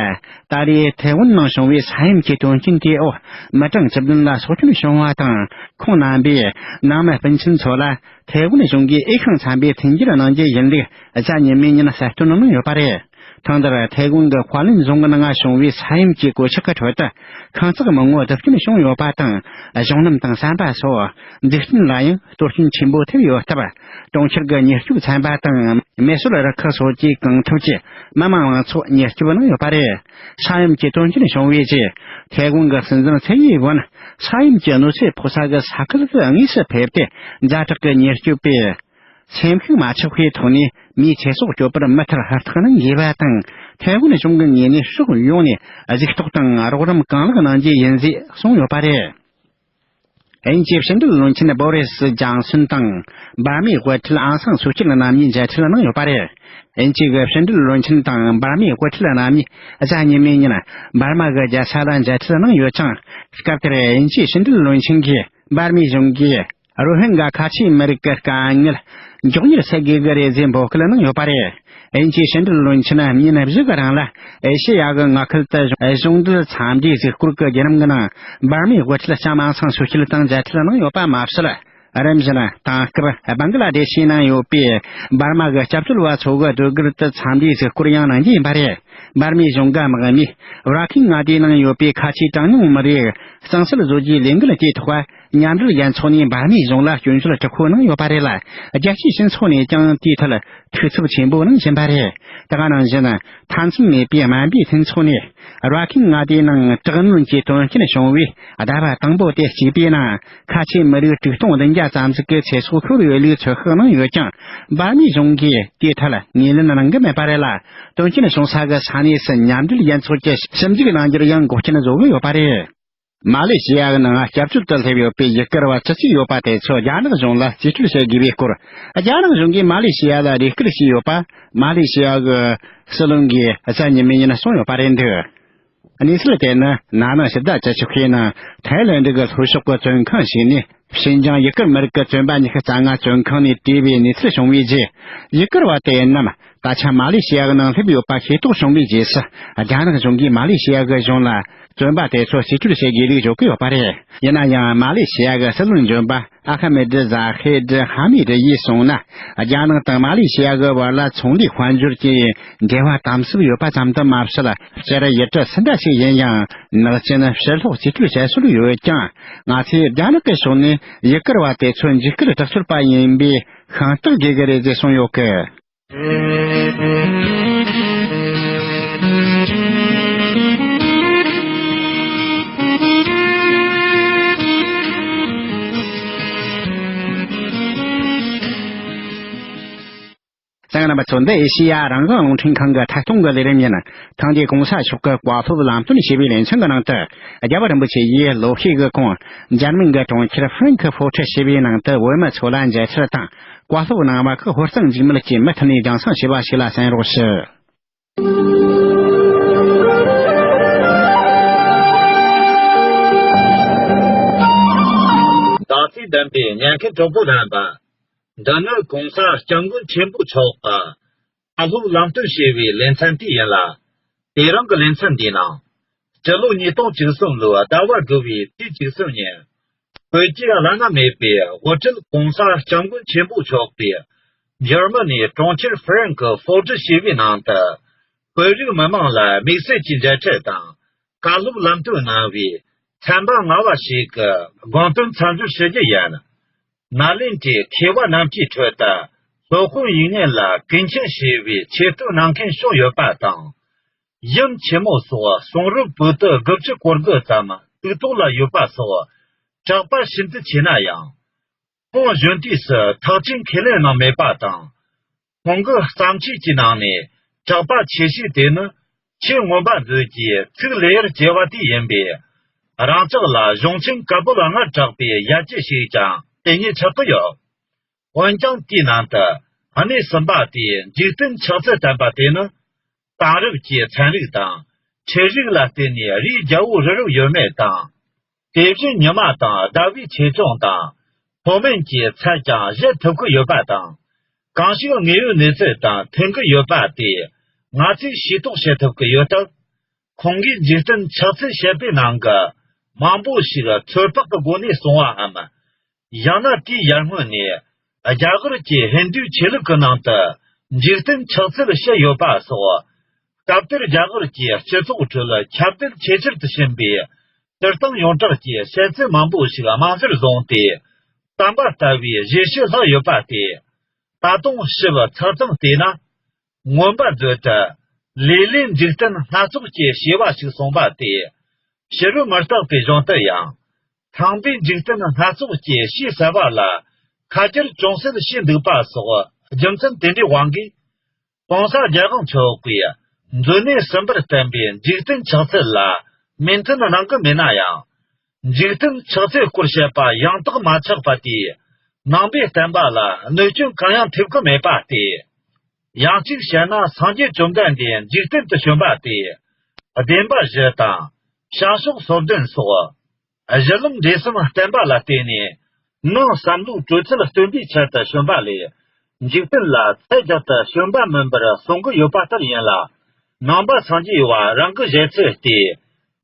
ད་རེས་ཐའེ་ཝན་ནང་བྱུང་བའི་ས་ཡོམ་གྱི་དོན་རྐྱེན་དེའི་འོག་མི་གྲངས་བཅུ་བདུན་ལ་སྲོག་སྐྱོན་བྱུང་བ་དང་། ཁོང་རྣམ་པས་ནང་མི་སྤུན་མཆེད་ཚོ་ལ་ཐའེ་ཝན་གཞུང་གིས་འོས་ཤིང་འཚམ་པའི་མཐུན་འགྱུར་གནང་རྒྱུ་ཡིན་ལུགས་གཟའ་ཉི་མའི་ཉིན་གསལ་སྟོན་གནང་ཡོད་པ་རེད། ཐེངས་འདིར་ཐའེ་ཝན་གྱི་ཧྭ་ལན་རྫོང་གི་ནང་བྱུང་བའི་ས་ཡོམ་གྱི་གོད་ཆག་གི་ཁྲོད་དུ་ཁང་བརྩེགས་མང་བོ་རྡིབ་སྐྱོན་བྱུང་ཡོད་པ་དང་། གཞུང་ལམ་དང་ཟམ་པ་སོགས་འཛུགས་སྐྲུན་ལ་ཡང་གཏོར་སྐྱོན་ཆེན་པོ་ཐེབས་ཡོད་སྟབས། གྲོང་ཁྱེར་གྱི་མྱུར་སྐྱོབ་ཚན་པ་དང་མེ་གསོད་རུ་ཁག་སོགས་ཀྱིས་གང་ཐུབ་ཀྱིས་མི་མང་མང་ཚོགས་མྱུར་སྐྱོབ་གནང་ཡོད་པ་རེད། ས་ཡོམ་གྱི་དོན་རྐྱེན་བྱུང་བའི་རྗེས། ཐའེ་ཝན་གྱི་སྲིད་འཛིན་ཚེ་ཡིན་ཝུན་ས་ཡོམ་གྱི་གནོད་འཚེ་ཕོག་ས་གི་ས་ཁུལ་དུ་དངོས་སུ་ཕེབས་ཏེ། ཛ་དྲག་གི་མྱུར་སྐྱོབ་པས་སེམས་ཤུགས་མ་ཆག་པའི་ཐོག་ནས་མིའི་ཚེ་སྲོག་སྐྱོབ་པར་མུ་མཐུད་ཧུར་ཐག་གནང་དགོས་པ་དང་། ཐའེ་ཝན་གཞུང་གི་ངོས་ནས་ཕྱོགས་ཡོངས་ནས་གཟིགས་རྟོག་དང་རོགས་རམ་གང་ལེགས་གནང་རྒྱུ་ཡིན་ཞེས་གསུངས་ཡོད་པ་རེད། དབྱིན་ཇིའི་ཕྱི་འབྲེལ་བློན་ཆེན་བོ་རི་སི་ཇང་སོན་དང་འབར་མའི་དབུ་ཁྲིད་ཨང་སང་སུའུ་ཅི་རྣམ་གཉིས་མཇལ་འཕྲད་གནང་ཡོད་པ་རེད། དབྱིན་ཇི་གི་ཕྱི་འབྲེལ་བློན་ཆེན་དང་འབར་མའི་དབུ་ཁྲིད་རྣམ་གཉིས་གཟའ་ཉི་མའི་ཉིན་འབར་མ་གི་རྒྱལ་ས་ལ་མཇལ་འཕྲད་གནང་ཡོད་ཅིང་། སྐབས་དེར་དབྱིན་ཇིའི་ཕྱི་འབྲེལ་བློན་ཆེན་གྱིས་འབར་མའི་གཞུང་གིས་རོ་ཧིན་གྷ་ཁ་ཆེའི་མི་རིགས་ཀྱི་དཀའ་ངལ་མགྱོགས་མྱུར་སེལ་དགོས་ཀྱི་རེད་ཅེས་འབོད་སྐུལ་གནང་ཡོད་པ་རེད། དབྱིན་ཇིའི་ཕྱི་འབྲེལ་བློན་ཆེན་ཉིན་བཞི་གི་རིང་ལ་ཨེ་ཤེ་ཡ་གི་མངའ་ཁུལ་དུ་གཞུང་འབྲེལ་འཚམས་འདྲིའི་གཟིགས་སྐོར་གྱི་བརྒྱུད་རིམ་གྱི་ནང་འབར་མའི་དབུ་ཁྲིད་ལྕམ་ཨང་སང་སུའུ་ཅི་དང་མཇལ་འཕྲད་གནང་ཡོད་པ་མ་ཟད། རིམ་བཞིན་དེང་སྐབས་བང་ག་ལ་དེ་ཤི་ནང་ཡོད་པའི་འབར་མ་གི་སྐྱབས་བཅོལ་བ་ཚོ་གི་སྡོད་སྒར་དུ་འཚམས་འདྲིའི་གཟིགས་སྐོར་ཡང་གནང་རྒྱུ་ཡིན་པ་རེད། འབར་མའི་གཞུང་གི་དམག་མིས་ར་ཁིན་མངའ་སྡེའི་ནང་ཡོད་པའི་ཁ་ཆེའི་གྲངས་ཉུང་མི་རིགས་གཙང་སེལ་བཟོ་རྒྱུའི་ལས་འགུལ་དེའི་ཐོག་མཉམ་འབྲེལ་རྒྱལ་ཚོགས་ནས་འབར་མའི་གཞུང་ལ་སྐྱོན་བརྗོད་དྲག་པོ་གནང་ཡོད་པ་རེད་ལ། རྒྱལ་སྤྱིའི་སྤྱི་ཚོགས་ནས་ཀྱང་དེའི་ཐད་ཐུགས་འཚབ་ཆེན་པོ་གནང་བཞིན་པ་རེད། ད་ག་ནང་བཞིན་མཐའ་མཚམས་མེད་པའི་སྨན་པའི་མཐུན་ཚོགས་ནས་ར་ཁིན་མངའ་སྡེའི་ནང་དྲག་གནོན་གྱི་དོན་རྐྱེན་བྱུང་བའི་ཟླ་བ་དང་པོ་དེ་གཅིག་པའི་ནང་ཁ་ཆེའི་མི་རིགས་དྲུག་སྟོང་བདུན་བརྒྱ་ཙམ་ཟིག་གི་ཚེ་སྲོག་ཤོར་ཡོད་ལུགས་ཚོད་དཔག་གནང་ཡོད་ཀྱང་། འབར་མའི་གཞུང་གིས་དེའི་ཐད་ངོས་ལེན་གནང་གི་མེད་པ་རེད་ལ། དོན་རྐྱེན་བྱུང་ས་གི་ས་གནས་སུ་མཉམ་འབྲེལ་རྒྱལ་ཚོགས་ཀྱིས་ཞིབ་འཇུག་གནང་རྒྱུར་ཡང་འགོག་རྐྱེན་བཟོ་གི་ཡོད་པ་རེད། མ་ལེ་ཤི་ཡ་གི་ནང་སྐྱབས་བཅོལ་དུ་སླེབས་ཡོད་པའི་ཡུ་གུར་བ་བཅུ་གཅིག་ཡོད་པ་དེ་ཚོ་རྒྱ་ནག་གཞུང་ལ་རྩིས་སྤྲོད་བྱེད་དགོས་པའི་སྐོར། རྒྱ་ནག་གཞུང་གིས་མ་ལེ་ཤི་ཡ་ལ་རེ་སྐུལ་བྱས་ཡོད་པ། མ་ལེ་ཤི་ཡ་གི་སྲིད་བློན་གྱིས་གཟའ་ཉི་མའི་ཉིན་གསུངས་ཡོད་པ་རེད་འདུག་གནས་ཚུལ་དེ་ནི་ན་ནིང་ཕྱི་ཟླ་བཅུ་གཅིག་པའི་ནང་ཐའི་ལེན་ཌི་གི་ལྷོ་ཕྱོགས་ཀྱི་བཙོན་ཁང་ཞིག་ནས། ཤིན་ཅང་ཡུ་གུར་མི་རིགས་ཀྱི་བཙོན་པ་ཉི་ཤུ་རྩ་ལྔ་བཙོན་ཁང་ནས་བྲོས་པའི་གནས་ཚུལ་བྱུང་བའི་རྗེས། ཡུ་གུར་བ་དེ་རྣམས་ད་ཆ་མ་ལེ་ཤི་ཡ་གི་ནང་སླེབས་ཡོད་པ་ཤེས་རྟོགས་བྱུང་བའི་རྗེས་སུ། རྒྱ་ནག་གཞུང་གིས་མ་ལེ་ཤི་ཡ་གི་གཞུང་ལ་བཙོན་པ་དེ་ཚོ་རྩིས་སྤྲོད་བྱེད་དགོས་ལུགས་བརྗོད་ཀྱི་ཡོད་པ་རེད། ཡིན་ན་ཡང་མ་ལེ་ཤི་ཡ་གི་སྲིད་བློན་གཞོན་པ་ཨ་ཁ་མེད་ཛ་ཧེད་ཧ་མི་ཌི་ཡིས་གསུངས་ན། རྒྱ་ནག་དང་མ་ལེ་ཤི་ཡ་གི་བར་ལ་ཚོང་ལས་དཔལ་འབྱོར་གྱི་འབྲེལ་བ་དམ་ཟབ་ཡོད་པ་ཙམ་དུ་མ་ཟད། སྤྱིར་ཡུལ་གྲུ་སུ་འདྲ་ཞིག་ཡིན་ཡང་ནག་ཅན་ཕྱིར་སློག་རྩིས་སྤྲོད་བྱེད་སྲོལ་ཡོད་ཀྱང་། ང་ཚོས་རྒྱ་ནག་གི་ཕྱོགས་ནས་ཡུ་གུར་བ་དེ་ཚོ་འཇིགས་སྐུལ་དྲག་སྤྱོད་པ་ཡིན་པས་ཤིན་ཏུ་དགོས་ཀྱི་རེད་ཅེས་གསུངས་ཡོད་སྐད། གསན་མཁན་རྣམ་པ་ཚོ། འདི་ཨེ་ཤེ་ཡ་རང་དབང་རླུང་འཕྲིན་ཁང་གི་ཐད་གཏོང་གི་ལས་རིམ་ཡིན། ཐེངས་འདིའི་གོང་ས་མཆོག་གི་བཀའ་སློབ་ལམ་སྟོན་ཞེས་པའི་ལེ་ཚན་གྱི་ནང་དུ། རྒྱལ་བ་རིན་པོ་ཆེ་ཡིས་ལོ་ཤས་ཀྱི་གོང་འཇར་མན་གྱི་གྲོང་ཁྱེར་ཧྥ་རན་ཁི་ཧྥོ་ཁྲི་ཞེས་པའི་ནང་དུ་བོད་མི་ཚོ་ལ་མཇལ་འཕྲད་དང་། བཀའ་སློབ་གནང་བ་ཁག་ཧོར་གཙང་འཇིགས་མེད་ཀྱིས་མུ་མཐུད་ནས་རྒྱང་སྲིང་བྱས་པ་ཞིག་ལ་གསན་རོགས་ཞུ། ཟླ་ཚེས་བདུན་པའི་ཉིན་ཁ་གྲོགས་པོ་རྣམ་པ། འདི་ནི་གོང་ས་སྐྱབས་མགོན་ཆེན་པོ་མཆོག་གི་བཀའ་སློབ་ལམ་སྟོན་ཞེས་པའི་ལེ་ཚན་དེ་ཡིན་ལ། དེ་རིང་གི་ལེ་ཚན་འདིའི་ནང་། སྤྱི་ལོ་ཉིས་སྟོང་བཅུ་གསུམ་ལོའི་ཟླ་བ་དགུ་བའི་ཚེས་བཅུ་གསུམ་ཉིན། བོད་ཀྱི་བླ་ན་མེད་པའི་དབུ་ཁྲིད་༸གོང་ས་སྐྱབས་མགོན་ཆེན་པོ་མཆོག་གིས་འཇར་མ་ནིའི་གྲོང་ཁྱེར་ཧྥ་རན་ཀི་ཕོ་ཊི་ཞེས་པའི་ནང་དུ། བོད་རིགས་མི་མང་ལ་དམིགས་བསལ་གྱི་མཇལ་འཕྲད་དང་། བཀའ་སློབ་ལམ་སྟོན་གནང་བའི་ཚན་པ་ལྔ་པ་ཞིག་གི་དགོངས་དོན་མཚམས་སྦྱོར་ཞུ་རྒྱུ་ཡིན། ནཱ་ལེནྡྲའི་མཁས་པ་རྣམས་ཀྱི་ཁྲོད་དུ། སློབ་དཔོན་ཡིག་སྙན་ལ་ཀུན་མཁྱེན་ཞེས་པའི་ཆེ་བསྟོད་གནང་མཁན་བྱུང་ཡོད་པ་དང་། ཡུམ་ཆེན་མོ་སོགས་གསུང་རབ་པོད་དུ་དགུ་བཅུ་གོ་དགུ་ཙམ་ཐུགས་ཐོག་ལ་ཡོད་པ་སོགས་གྲགས་པ་ཤིན་ཏུ་ཆེ་ན་ཡང་། ཁོང་གཞོན་དུས་སུ་ཐག་ཆེན་ཁས་ལེན་གནང་མེད་པ་དང་། ཁོང་གི་བརྩམས་ཆོས་ཀྱི་ནང་ནས་གྲགས་པ་ཆེ་ཤོས་དེ་ནི། ཆོས་མངོན་པ་མཛོད་ཀྱི་ཚིག་ལེ་ཡར་བྱེ་བ་དེ་ཡིན་པས། རང་ཅག་ལ་གཞུང་ཆེན་བཀའ་པོད་ལྔར་གྲགས་པའི་ཡ་གྱལ་ཞེས་ཀྱང་དེ་ཉིད་ཆགས་ཀྱི་ཡོད། འོན་ཀྱང་དེའི་ནང་དུ་གནས་གསུམ་པ་དེ་འཇིག་རྟེན་ཆགས་ཚུལ་བསྟན་པ་དེ་ནི། དེང་རབས་ཀྱི་ཚན་རིག་དང་ཁྲིད་རིག་ལ་བརྟེན་ནས་རིའི་རྒྱལ་པོ་རི་རབ་ཡོད་མེད་དང་། དེ་བཞིན་ཉི་མ་དང་ཟླ་བའི་ཆེ་ཆུང་དང་མཐོ་དམན་གྱི་ཚད་ཀྱང་བཞེད་ཐུབ་ཀྱི་ཡོད་པ་དང་། གང་ཞིག་དངོས་ཡོད་གནས་ཚུལ་དང་མཐུན་གྱི་ཡོད་པ་དེ་ང་ཚོས་ཤེས་རྟོགས་བྱེད་ཐུབ་ཀྱི་ཡོད་སྟབས། ཁོང་གིས་འཇིག་རྟེན་ཆགས་ཚུལ་བཤད་པའི་ནང་གི་མང་པོ་ཞིག་ཚོད་དཔག་གི་སྒོ་ནས་གསུངས་པའམ། ཡང་ན་དེའི་ཡར་སྔོན་ནས་རྒྱ་གར་གྱི་ཧིན་རྡུའི་ཆོས་ལུགས་ཀྱི་ནང་དུ་འཇིག་རྟེན་ཆགས་ཚུལ་བཤད་ཡོད་པ་སོགས། སྐབས་དེར་རྒྱ་གར་གྱི་སྤྱི་ཚོགས་ཁྲོད་ཁྱབ་གདལ་ཆེས་ཆེར་དུ་ཕྱིན་པའི་སྤྱིར་བཏང་ཡོངས་གྲགས་ཀྱི་བཤད་ཚུལ་མང་པོ་ཞིག་དམངས་གཙོར་བཟུང་སྟེ། བསྟན་པ་ལྟ་བུའི་བཞེད་ཕྱི་ལྷག་ཡོད་པ་སྟེ། ད་དུང་ཞིབ་ཚགས་ཙམ་བལྟས་ན། མངོན་པ་མཛོད་དུ། ལས་ལས་འཇིག་རྟེན་སྣ་ཚོགས་ཀྱི་བྱེ་བ་ཞིག་གསུངས་པ་སྟེ། ཕྱི་རོལ་མི་རྟག་པའི་གཞུང་དུ་ཡང་། ཚངས་པས་འཇིག་རྟེན་སྣ་ཚོགས་ཀྱི་ཞེས་ཟེར་བ་ལ། ཁ་ཁྱེར་ཅུང་ཟད་ཞེས་འདུག་པ་སོགས་རྒྱུ་མཚན་དེ་འདྲའི་དབང་གིས། ༸གོང་ས་རྒྱལ་དབང་མཆོག་གིས་མཛོད་གནས་གསུམ་པར་བསྟན་པའི་འཇིག་རྟེན་ཆགས་ཚུལ་ལ་མོས་མཐུན་གནང་གི་མེད་ན་ཡང་། འཇིག་རྟེན་ཆགས་ཚུལ་སྐོར་བཤད་པ་ཡང་དག་མ་ཆགས་པ་དེས། ནང་པའི་བསྟན་པ་ལ་གནོད་སྐྱོན་གང་ཡང་ཐེབས་ཀྱི་མེད་པ་སྟེ། ཡང་གཅིག་བཤད་ན། སངས་རྒྱས་བཅོམ་ལྡན་འདས་འཇིག་རྟེན་དུ་བྱོན་པ་དེ། བདེན་པ་བཞི་དང་། བྱང་ཕྱོགས་སོ་བདུན་སོགས། གཞི་ལམ་འབྲས་གསུམ་བསྟན་པ་ལ་བརྟེན་ནས། ནང་བསམ་བློའི་དྲོད་ཚད་སྟོན་པའི་ཆེད་དུ་བྱོན་པ་ལས། འཇིག་རྟེན་ལ་ཚད་བརྒྱབ་སྟེ་བྱོན་པ་མིན་པར་གསུང་གི་ཡོད་པ་ལྟར་ཡིན་ལ། ནང་པ་སངས་རྒྱས་པ་རང་གི་བཞེད་ཚུལ་ཏེ།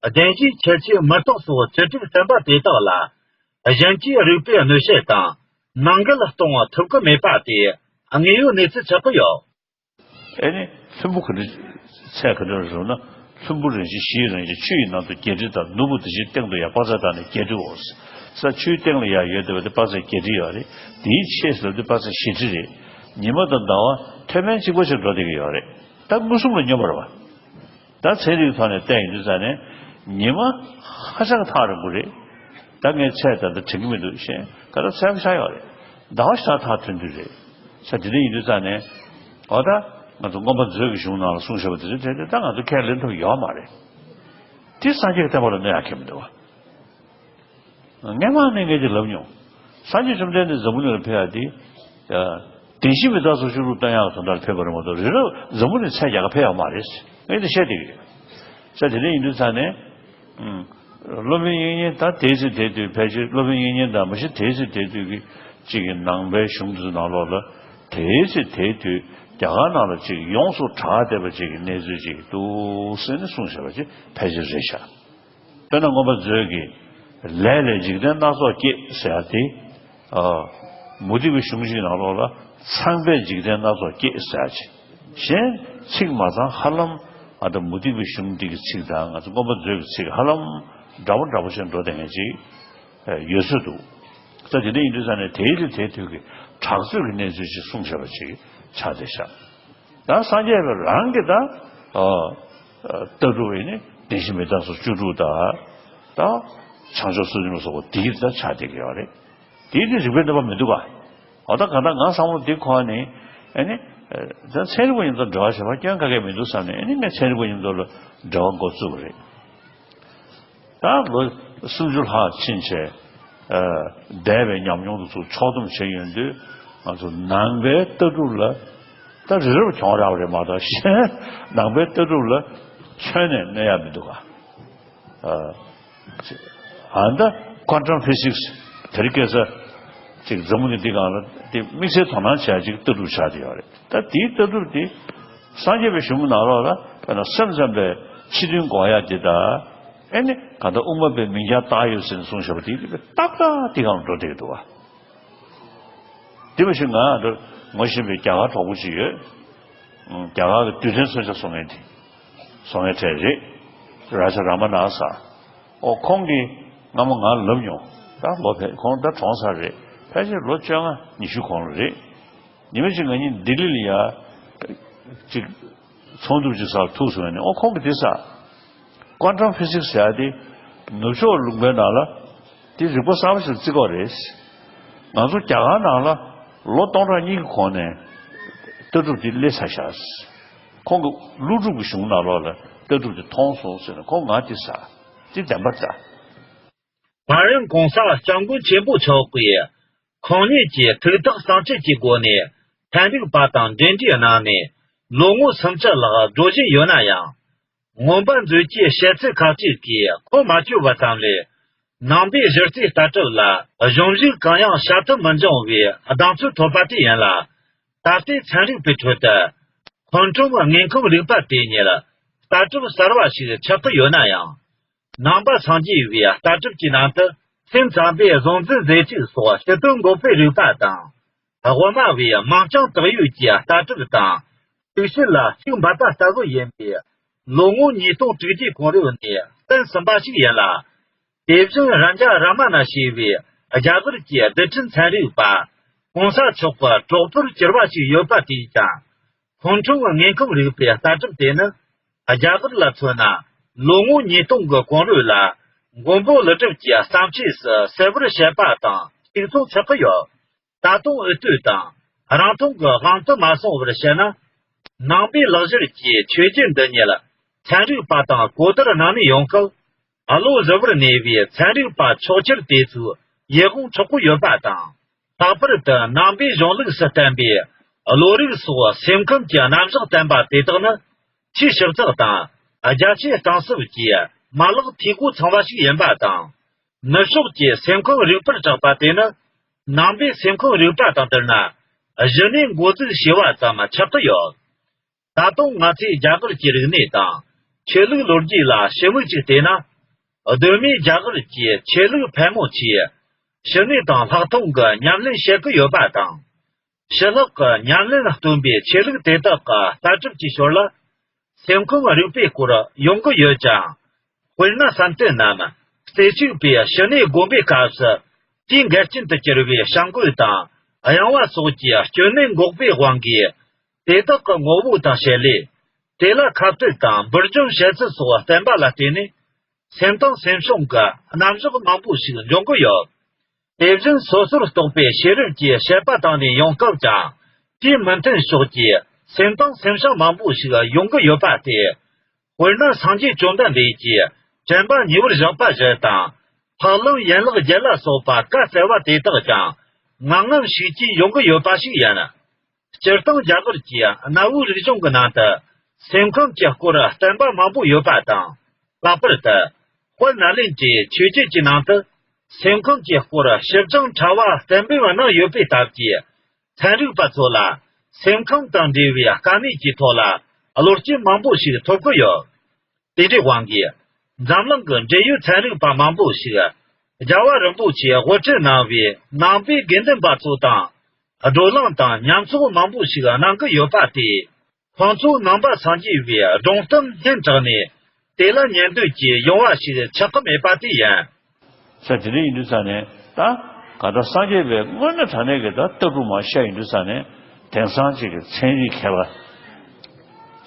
བདེན་བཞིའི་ཁྱད་ཆོས་མུ་སྟེགས་སོགས་བཅུ་དྲུག་བསྟན་པ་དེ་དག་ལ། གཞན་གྱིས་རིགས་པས་གནོད་བྱེད་དང་། ནང་འགལ་གཏོང་ཐུབ་ཀྱི་མེད་པ་དེ་དངོས་ཡོད་གནས་ཚུལ་ཆགས་ཀྱི་ཡོད། ཨེ་ནི་ལྷུན་པོ་ག་འདྲ། ཚད་ག་འདྲ་རེད་ཟེར་ན། ལྷུན་པོ་རིན་ཆེན་བཞིའི་རང་བཞིན་ཆུ་ཡི་ནང་དུ་བརྒྱད་ཁྲི་དང་། ནོར་བུ་དེ་བཞིན་སྟེང་དུ་ཡང་དཔག་ཚད་བཏགས་ནས་བརྒྱད་ཁྲིའོ། ས་ཆུའི་སྟེང་ལ་ཡང་ཡོད་བསྡད་པ་དེ་དཔག་ཚད་བརྒྱད་ཁྲི་ཡོད་རེད། དེའི་ཕྱེད་ཟེར་བ་དེ་དཔག་ཚད་བཞི་ཁྲི་རེད། ཉི་མ་དང་ཟླ་བ་མཐོ་དམན་གཅིག་པ་ཞིག་འགྲོ་བསྡད་ཀྱི་ཡོད་རེད། ད་མངོན་སུམ་ལ་སྙོམས་པ་རེད་བ། ད་ཚན་རིག་ཐོག་ནས་བལྟས་ཡིན་དུས་ཙང་ནས། ཉི་མ་ཧ་ཅང་ཐག་རིང་པོ་རེད། ད་ངས་ཚད་ད་ལྟ་དྲན་གྱི་མི་འདུག་གཞན་ག་ད་ཚད་ཆགས་ཡོད་རེད། ཟླ་བ་ཞེ་དྲག་ཐག་མཐུན་དུས་རེད། ས་དེ་འདྲ་ཡིན་དུས་ཙང་ནས། འོ་ད་ང་ཚོ་མངོན་པ་མཛོད་ཀྱི་གཞུང་ནང་ལ་གསུངས་བཞག་པ་དེ་ཚོ་དེ་ད་ང་ཚོ་ཁས་ལེན་ཐུབ་ཡོད་མ་རེད། དེ་སངས་རྒྱས་ཀྱི་བསྟན་པ་ལ་གནོད་ཡག་གི་མི་འདུག་བ། སྔན་མ་ནས་ངས་ཀྱི་ལབ་མྱོང་། སངས་རྒྱས་བཅོམ་ལྡན་འདས་འཛམ་བུ་གླིང་ལ་ཕེབས་ཡ་དེ། བདེན་བཞི་མི་རྟག་སོགས་བཅུ་དྲུག་བསྟན་ཡག་དོན་དག་ལ་ཕེབས་པ་རེད་མ་གཏོགས། རི་རབ་འཛམ་བུ་གླིང་ཚད་རྒྱག་ག་ཕེབས་ཡོད་མ་རེད། ངས་འདི་བཤད་བསྡད་ཀྱི་ཡོད། ས་དེ་འདྲ་ཡིན་དུས་ཙང་ནས། སློབ་དཔོན་དབྱིག་གཉེན་ད་དེའི་ཚེ་དེའི་དུས་ཕལ་ཆེར་སློབ་དཔོན་དབྱིག་གཉེན་དང་མ་གཞི་དེའི་ཚེ་དེའི་དུས་ཀྱི་གཅིག་གི་ནང་པའི་གཞུང་དེ་ཚོ་ནང་ལོགས་ལ། དེའི་ཚེ་དེའི་དུས་རྒྱ་གར་ནང་ལ་གཅིག་ཡོངས་སུ་གྲགས་བསྡད་པ་གཅིག་གི་གནས་ཚུལ་གཅིག་འདུག་ཟེར་ནས་གསུངས་བཞག་པ་ཅིག་ཕལ་ཆེར་རེད་ཤག་དཔེར་ན་མངོན་པ་མཛོད་ཀྱི་ལས་ལས་འཇིག་རྟེན་སྣ་ཚོགས་སྐྱེས་ཟེར་ཡ་དེ། ཨ། མུ་སྟེགས་པའི་གཞུང་ཞིག་ནང་ལོགས་ལ་ཚངས་པས་འཇིག་རྟེན་སྣ་ཚོགས་སྐྱེས་ཟེར་ཡ་ཅིག་གཞན་ཚིག་མ་ཚང་ཧ་ལམ། ཨ། ད་མུ་སྟེགས་པའི་གཞུང་འདི་གི་ཚིག་དང་ང་ཚོ་མངོན་པ་མཛོད་ཀྱི་ཚིག་ཧ་ལམ་འདྲ་པོ་འདྲ་པོ་ཞིག་འགྲོ་བསྡད་མཁན་ཅིག་ཡོད་ཚོད་འདུག་ས་དེ་འདྲ་ཡིན་དུས་ཙང་ནས་དེའི་དུས་དེའི་དུས་ཀྱི་གྲགས་ཚོད་ཀྱི་གནས་ཚུལ་ཅིག་གསུངས་བཞག་པ་ཅིག་ཆགས་བསྡད་ཤག་ད་སངས་རྒྱས་པ་རང་གིས་ད། ཨ། ཨ། ལྟ་གྲུབ་ཡིན་ནི་བདེན་བཞི་མི་རྟག་སོགས་བཅུ་དྲུག་དང་། ད་བྱང་ཆུབ་སེམས་མཆོག་སོགས་པ་དེ་གིས་ད་ཆགས་བསྡད་ཀྱི་ཡོད་རེད། དེའི་དུས་རིགས་པའི་གནོད་པ་མི་འདུག་ག་འོ་ད་གང་ལྟར་ང་བསམ་བློ་འདི་འཁོར་ནས། ཨ་ནི། ཨ། ད་ཚན་རིག་པ་མཉམ་དུ་འབྲེལ་བ་བྱེད་པ་སྐྱོན་ག་གེ་མི་འདུག་བསམ་ནས། ཨ་ནི་ངས་ཚན་རིག་པ་མཉམ་དུ་ལ་འབྲེལ་བ་འགོ་བཙུགས་པ་རེད། ད་ལོ་སུམ་ཅུ་ལྷག་ཕྱིན་བྱས། ཨ། འདས་པའི་ཉམས་མྱོང་དེ་ཚོ་ཕྱོགས་བསྡོམས་བྱས་ཡོང་དུས། ང་ཚོ་ནང་པའི་ལྟ་གྲུབ་ལ་ད་རི་རབ་གྱོང་རག་པ་རེད་མ་གཏོགས། གཞན་ནང་པའི་ལྟ་གྲུབ་ལ་ཁྱོན་ནས་གནོད་ཡ་མི་འདུག་ག་ཨ། ཨ། ད་quantum physics དེ་རིང་ཁ་སང་ཅིག་འཛམ་བུ་གླིང་འདི་སྒང་ལ་དེ་དམིགས་བསལ་དོ་སྣང་བྱེད་ཡ་ཅིག་ལྟ་གྲུབ་ཆགས་བསྡད་ཡོད་རེད། ད་དེའི་ལྟ་གྲུབ་དེ་སངས་རྒྱས་པའི་གཞུང་ནང་ལོགས་ལ། དཔེར་ན་སེམས་ཙམ་པའི་ཕྱི་དོན་གོ་ཡ་དེ་དང་། ཨེ་ནི་ག་ད་དབུ་མ་པའི་མིང་རྐྱང་བཏགས་ཡོད་ཟེར་ནས་གསུངས་བཞག་པ་དེ་ཏག་ཏག་དེ་གང་འགྲོ་བསྡད་འདུག་བ། དེ་མ་གཞི་ང་འདིར་ངོ་ཤེས་པའི་རྒྱ་གར་གྲོགས་པོ་ཅིག་ཡོད། རྒྱ་གར་གྱི་རྡུལ་ཕྲན་མཚོན་ཆ་བཟོ་མཁན་དེ། བཟོ་མཁན་གྲས་རེད། རཱ་ཇ་ར་མ་ན་ཟེར། ཨོ་ཁོང་གིས་སྔ་མོ་ང་ལབ་མྱོང་། ད་ལོ་ཕལ་ཁོང་ད་གྲོངས་ཚར་རེད། ཕལ་ཆེར་ལོ་བཅོ་ལྔ་ཉི་ཤུ་གོང་ལ་རེད། ཉི་མ་གཅིག་ང་གཉིས་ལྡི་ལི་ལ་ཡ། ཅིག་ཚོགས་འདུ་ཅིག་སར་ཐུག་སོང་ནས་ཨོ་ཁོང་གིས་དེ་ཟེར། Quantum physics ཟེར་ཡ་དེ་ནུབ་ཕྱོགས་ལུང་པའི་ནང་ལ་དེ་རིག་པ་གསར་པ་ཞིག་བརྩི་དགོས་རེད། ང་ཚོ་རྒྱ་གར་ནང་ལ་ལོ་སྟོང་ཕྲག་གཉིས་ཀྱི་གོང་ནས་ལྟ་གྲུབ་དེ་སླེབས་ཚར་ཤག་ཁོང་གིས་ཀླུ་སྒྲུབ་ཀྱི་གཞུང་ནང་ལོགས་ལ་ལྟ་གྲུབ་དེ་མཐོང་སོང་ཟེར་ནས་ཁོང་ང་དེ་ཟེར། དེ་བདེན་པ་རེད། བྷ་རན་གོང་ས་སྐྱབས་མགོན་ཆེན་པོ་མཆོག་གིས་ཁོང་ཉིད་ཀྱིས་ཐུགས་ཐག་གཙང་བཅད་ཀྱི་སྒོ་ནས་ཚན་རིག་པ་དང་འབྲེལ་འདྲིས་གནང་ནས་ལོ་ངོ་སུམ་ཅུ་ལྷག་འགྲོ་བཞིན་ཡོད་ན་ཡང་། མངོན་པ་མཛོད་ཀྱི་བཤད་ཚུལ་ཁག་ཅིག་གིས་ཁོང་མ་བསྐྱོད་པ་ཙམ་ལས། ནང་པའི་གཞི་རྩའི་ལྟ་གྲུབ་ལ་གཞུང་ལུགས་གང་ཡང་བྱ་ཐབས་མི་འབྱུང་བའི་གདེང་ཚོད་ཐོབ་པ་དེ་ཡིན་ལ། ད་ལྟའི་ཚན་རིག་པའི་ཁྲོད་དུ་ཁོང་ཁྲོམ་དངོས་ཁམས་རིག་པ་དེ་ཉིད་ལྟ་གྲུབ་གསར་བ་ཞིག་ཆགས་ཀྱི་ཡོད་ན་ཡང་། ནང་པ་སངས་རྒྱས་པའི་ལྟ་གྲུབ་ཀྱི་ནང་དུ་སེམས་ཙམ་པས་གཟུང་འཛིན་རྫས་གཅིག་སོགས་སྤྱི་དོན་འགོག་པའི་རིག་པ་དང་། དབུ་མ་བས་མིང་རྐྱང་བཏགས་ཡུལ་གྱི་ལྟ་གྲུབ་དང་། དུག་ཤེད་ལ་གཅིག་འབབ་པ་ལྟ་བུ་ཡིན་པས། ལོ་ངོ་ཉིས་སྟོང་དྲུག་བརྒྱའི་གོང་རོལ་ནས་གསན་ཟིན་པ་ཞིག་ཡིན་ལ། དེ་བཞིན་རཱ་ཇ་ར་མ་ན་ཞེས་པའི་རྒྱ་གར་གྱི་རྡུལ་ཕྲན་ཚན་རིག་པ་གོང་ས་མཆོག་གི་གྲོགས་པོར་གྱུར་པ་ཞིག་ཡོད་པ་དེས་ཀྱང་། ཁོང་ཁྲོམ་དངོས་ཁམས་རིག་པའི་ལྟ་གྲུབ་དེ་ནི། རྒྱ་གར་ལ་མཚོན་ན། ལོ་ངོ་ཉིས་སྟོང་གི་གོང་རོལ་ལ། མགོན་པོ་ཀླུ་སྒྲུབ་ཀྱི་བརྩམས་ཆོས་སུ་གསལ་བོར་བཤད་པ་དང་གཅིག་མཚུངས་ཆགས་ཀྱི་ཡོད། ད་དུང་འུ་ཚོས་དང་རང་མཐོང་གི་དབང་དུ་མ་སོང་བར་བཤད་ན། ནང་པའི་ལག་བསྒྱུར་གྱི་ཆོས་བརྒྱུད་འདི་ཉིད་ཚན་རིག་པ་དང་གོ་བསྡུར་གནང་ནས་ཡོང་སྐབས། བློ་གཟུ་བོར་གནས་པའི་ཚན་རིག་པ་ཕྱོགས་ཁྱེར་དེ་ཚོས་ཡིད་དབང་འཕྲོག་གི་ཡོད་པ་དང་། ལྷག་པར་དུ་ནང་པའི་གཞུང་ལུགས་སུ་བསྟན་པའི་བློ་རིག་སོགས་སེམས་ཁམས་ཀྱི་རྣམ་གཞག་བསྟན་པ་དེ་དག་ནི་ཆེས་ཞིབ་ཚགས་དང་རྒྱ་ཆེའི་གཏིང་ཟབ་ཀྱི་མ་ལག་འཐུས་སྒོ་ཚང་བ་ཞིག་ཡིན་པ་དང་། ནུབ་ཕྱོགས་ཀྱི་སེམས་ཁམས་རིག་པར་གྲགས་པ་དེ་ནི་ནང་པའི་སེམས་ཁམས་རིག་པ་དང་བསྡུར་ན་གཞི་ནས་འགོ་འཛུགས་བྱས་པ་ཙམ་ཆགས་ཀྱི་ཡོད། ད་དུང་ང་ཚོས་རྒྱ་གར་གྱི་རིག་གནས་དང་ཆོས་ལུགས་ལོ་རྒྱུས་ལ་ཞིབ་མོ་ཅིག་བལྟས་ན། གདོད་མའི་རྒྱ་གར་གྱི་ཆོས་ལུགས་ཕལ་མོ་ཆེས་ཕྱི་ནས་དང་ལྷག་མཐོང་གི་ཉམས་ལེན་བྱེད་ཀྱི་ཡོད་པ་དང་། ཕྱི་ལོགས་ཀྱི་ཉམས་ལེན་སྟོན་པའི་ཆོས་ལུགས་དེ་དག་གི་ལྟ་གྲུབ་ཀྱི་ཞོར་ལ། སེམས་ཁམས་རིག་པའི་སྐོར་ཡོང་གི་ཡོད་ཀྱང་། དཔེར་ན་བསམ་གཏན་ནམ་རྩེ་གཅིག་པའི་ཕྱི་ནས་བསྒོམ་པའི་སྐབས་སུ་དེའི་འགལ་རྐྱེན་དུ་གྱུར་བའི་བྱ་འགུལ་དང་གཡེང་བ་སོགས་ཀྱི་སྐྱོན་གནས་འགོག་པའི་དབང་གིས། དེ་དག་གི་ངོ་བོ་དང་བྱེད་ལས། དེ་ལ་ཁ་གཏད་དང་འབུར་འཇོམས་བྱེད་ཚུལ་སོགས་བསྟན་པ་ལ་བརྟེན་ནས། སེམས་དང་སེམས་བྱུང་གི་རྣམ་གཞག་མང་པོ་ཞིག་འབྱུང་གི་ཡོད། དེ་བཞིན་སོ་སོར་རྟོག་པའི་ཤེས་རབ་ཀྱི་དཔྱད་པ་བཏང་ནས་ཡོང་སྐབས་ཀྱང་། དེའི་མི་མཐུན་ཕྱོགས་ཀྱི་སེམས་དང་སེམས་བྱུང་མང་པོ་ཞིག་ཡོང་གི་ཡོད་པ་སྟེ། དཔེར་ན་སངས་རྒྱས་བཅོམ་ལྡན་འདས་ཀྱིས་དྲན་པ་ཉེ་བར་བཞག་པ་བཞི་དང་། ལྷ་ཀླུ་ཡན་ལག་བརྒྱད་ལ་སོགས་པ་བཀའ་སྩལ་བ་དེ་དག་ཀྱང་ངང་ངམ་ཤུགས་ཀྱིས་ཡོང་གི་ཡོད་པ་ཞིག་ཡིན། སྤྱིར་བཏང་རྒྱ་གར་གྱི་གནའ་བོའི་རིག་གཞུང་གི་ནང་དུ་སེམས་ཁམས་ཀྱི་སྐོར་བསྟན་པ་མང་པོ་ཡོད་པ་དང་། ལྷག་པར་དུ་དཔལ་ནཱ་ལེནྡྲའི་ཆོས་བརྒྱུད་ཀྱི་ནང་དུ་སེམས་ཁམས་ཀྱི་སྐོར་ཞིབ་ཅིང་ཕྲ་བ་གཏན་འབེབས་གནང་ཡོད་པའི་སྟབས་ཀྱིས། ཚན་རིག་པ་ཚོ་ལ་སེམས་ཁམས་དང་འབྲེལ་བའི་དཀའ་གནད་ཀྱི་ཐོག་ལ་བློ་སྐྱེད་མང་པོ་ཞིག་ཐོབ་ཀྱི་ཡོད། དེ་འདྲའི་དབང་གིས་འཛམ་གླིང་གི་འབྲེལ་ཡོད་ཚན་རིག་པ་མང་པོ་ཞིག་རྒྱལ་བ་རིན་པོ་ཆེས་དབུ་ཁྲིད་གནང་བའི་ནང་པའི་དགེ་འདུན་པ་ཚོ་དང་བགྲོ་གླེང་དང་མཉམ་ཚོགས་མང་པོ་ཞིག་གནང་གི་ཡོད་པ་སྟེ། ཁོང་ཚོས་ནང་པ་སངས་རྒྱས་པའི་སྒྲུང་གཏམ་སྙན་གྲགས་ནས་དེ་ལ་ཉན་འདོད་ཀྱི་ཡོང་བ་ཞིག་ཆགས་ཀྱི་མེད་པ་དེ་ཡིན། ས་དེ་འདྲ་ཡིན་དུས་ས་ནས་ད་ག་ད་སངས་རྒྱས་པའི་དངོས་གནས་དྲང་གནས་ཀྱི་ད་ལྟ་གྲུབ་མ་ཤ་ཡིན་དུས་ས་ནས་དེང་སང་ཅིག་གི་ཚན་རིག་མཁས་པ་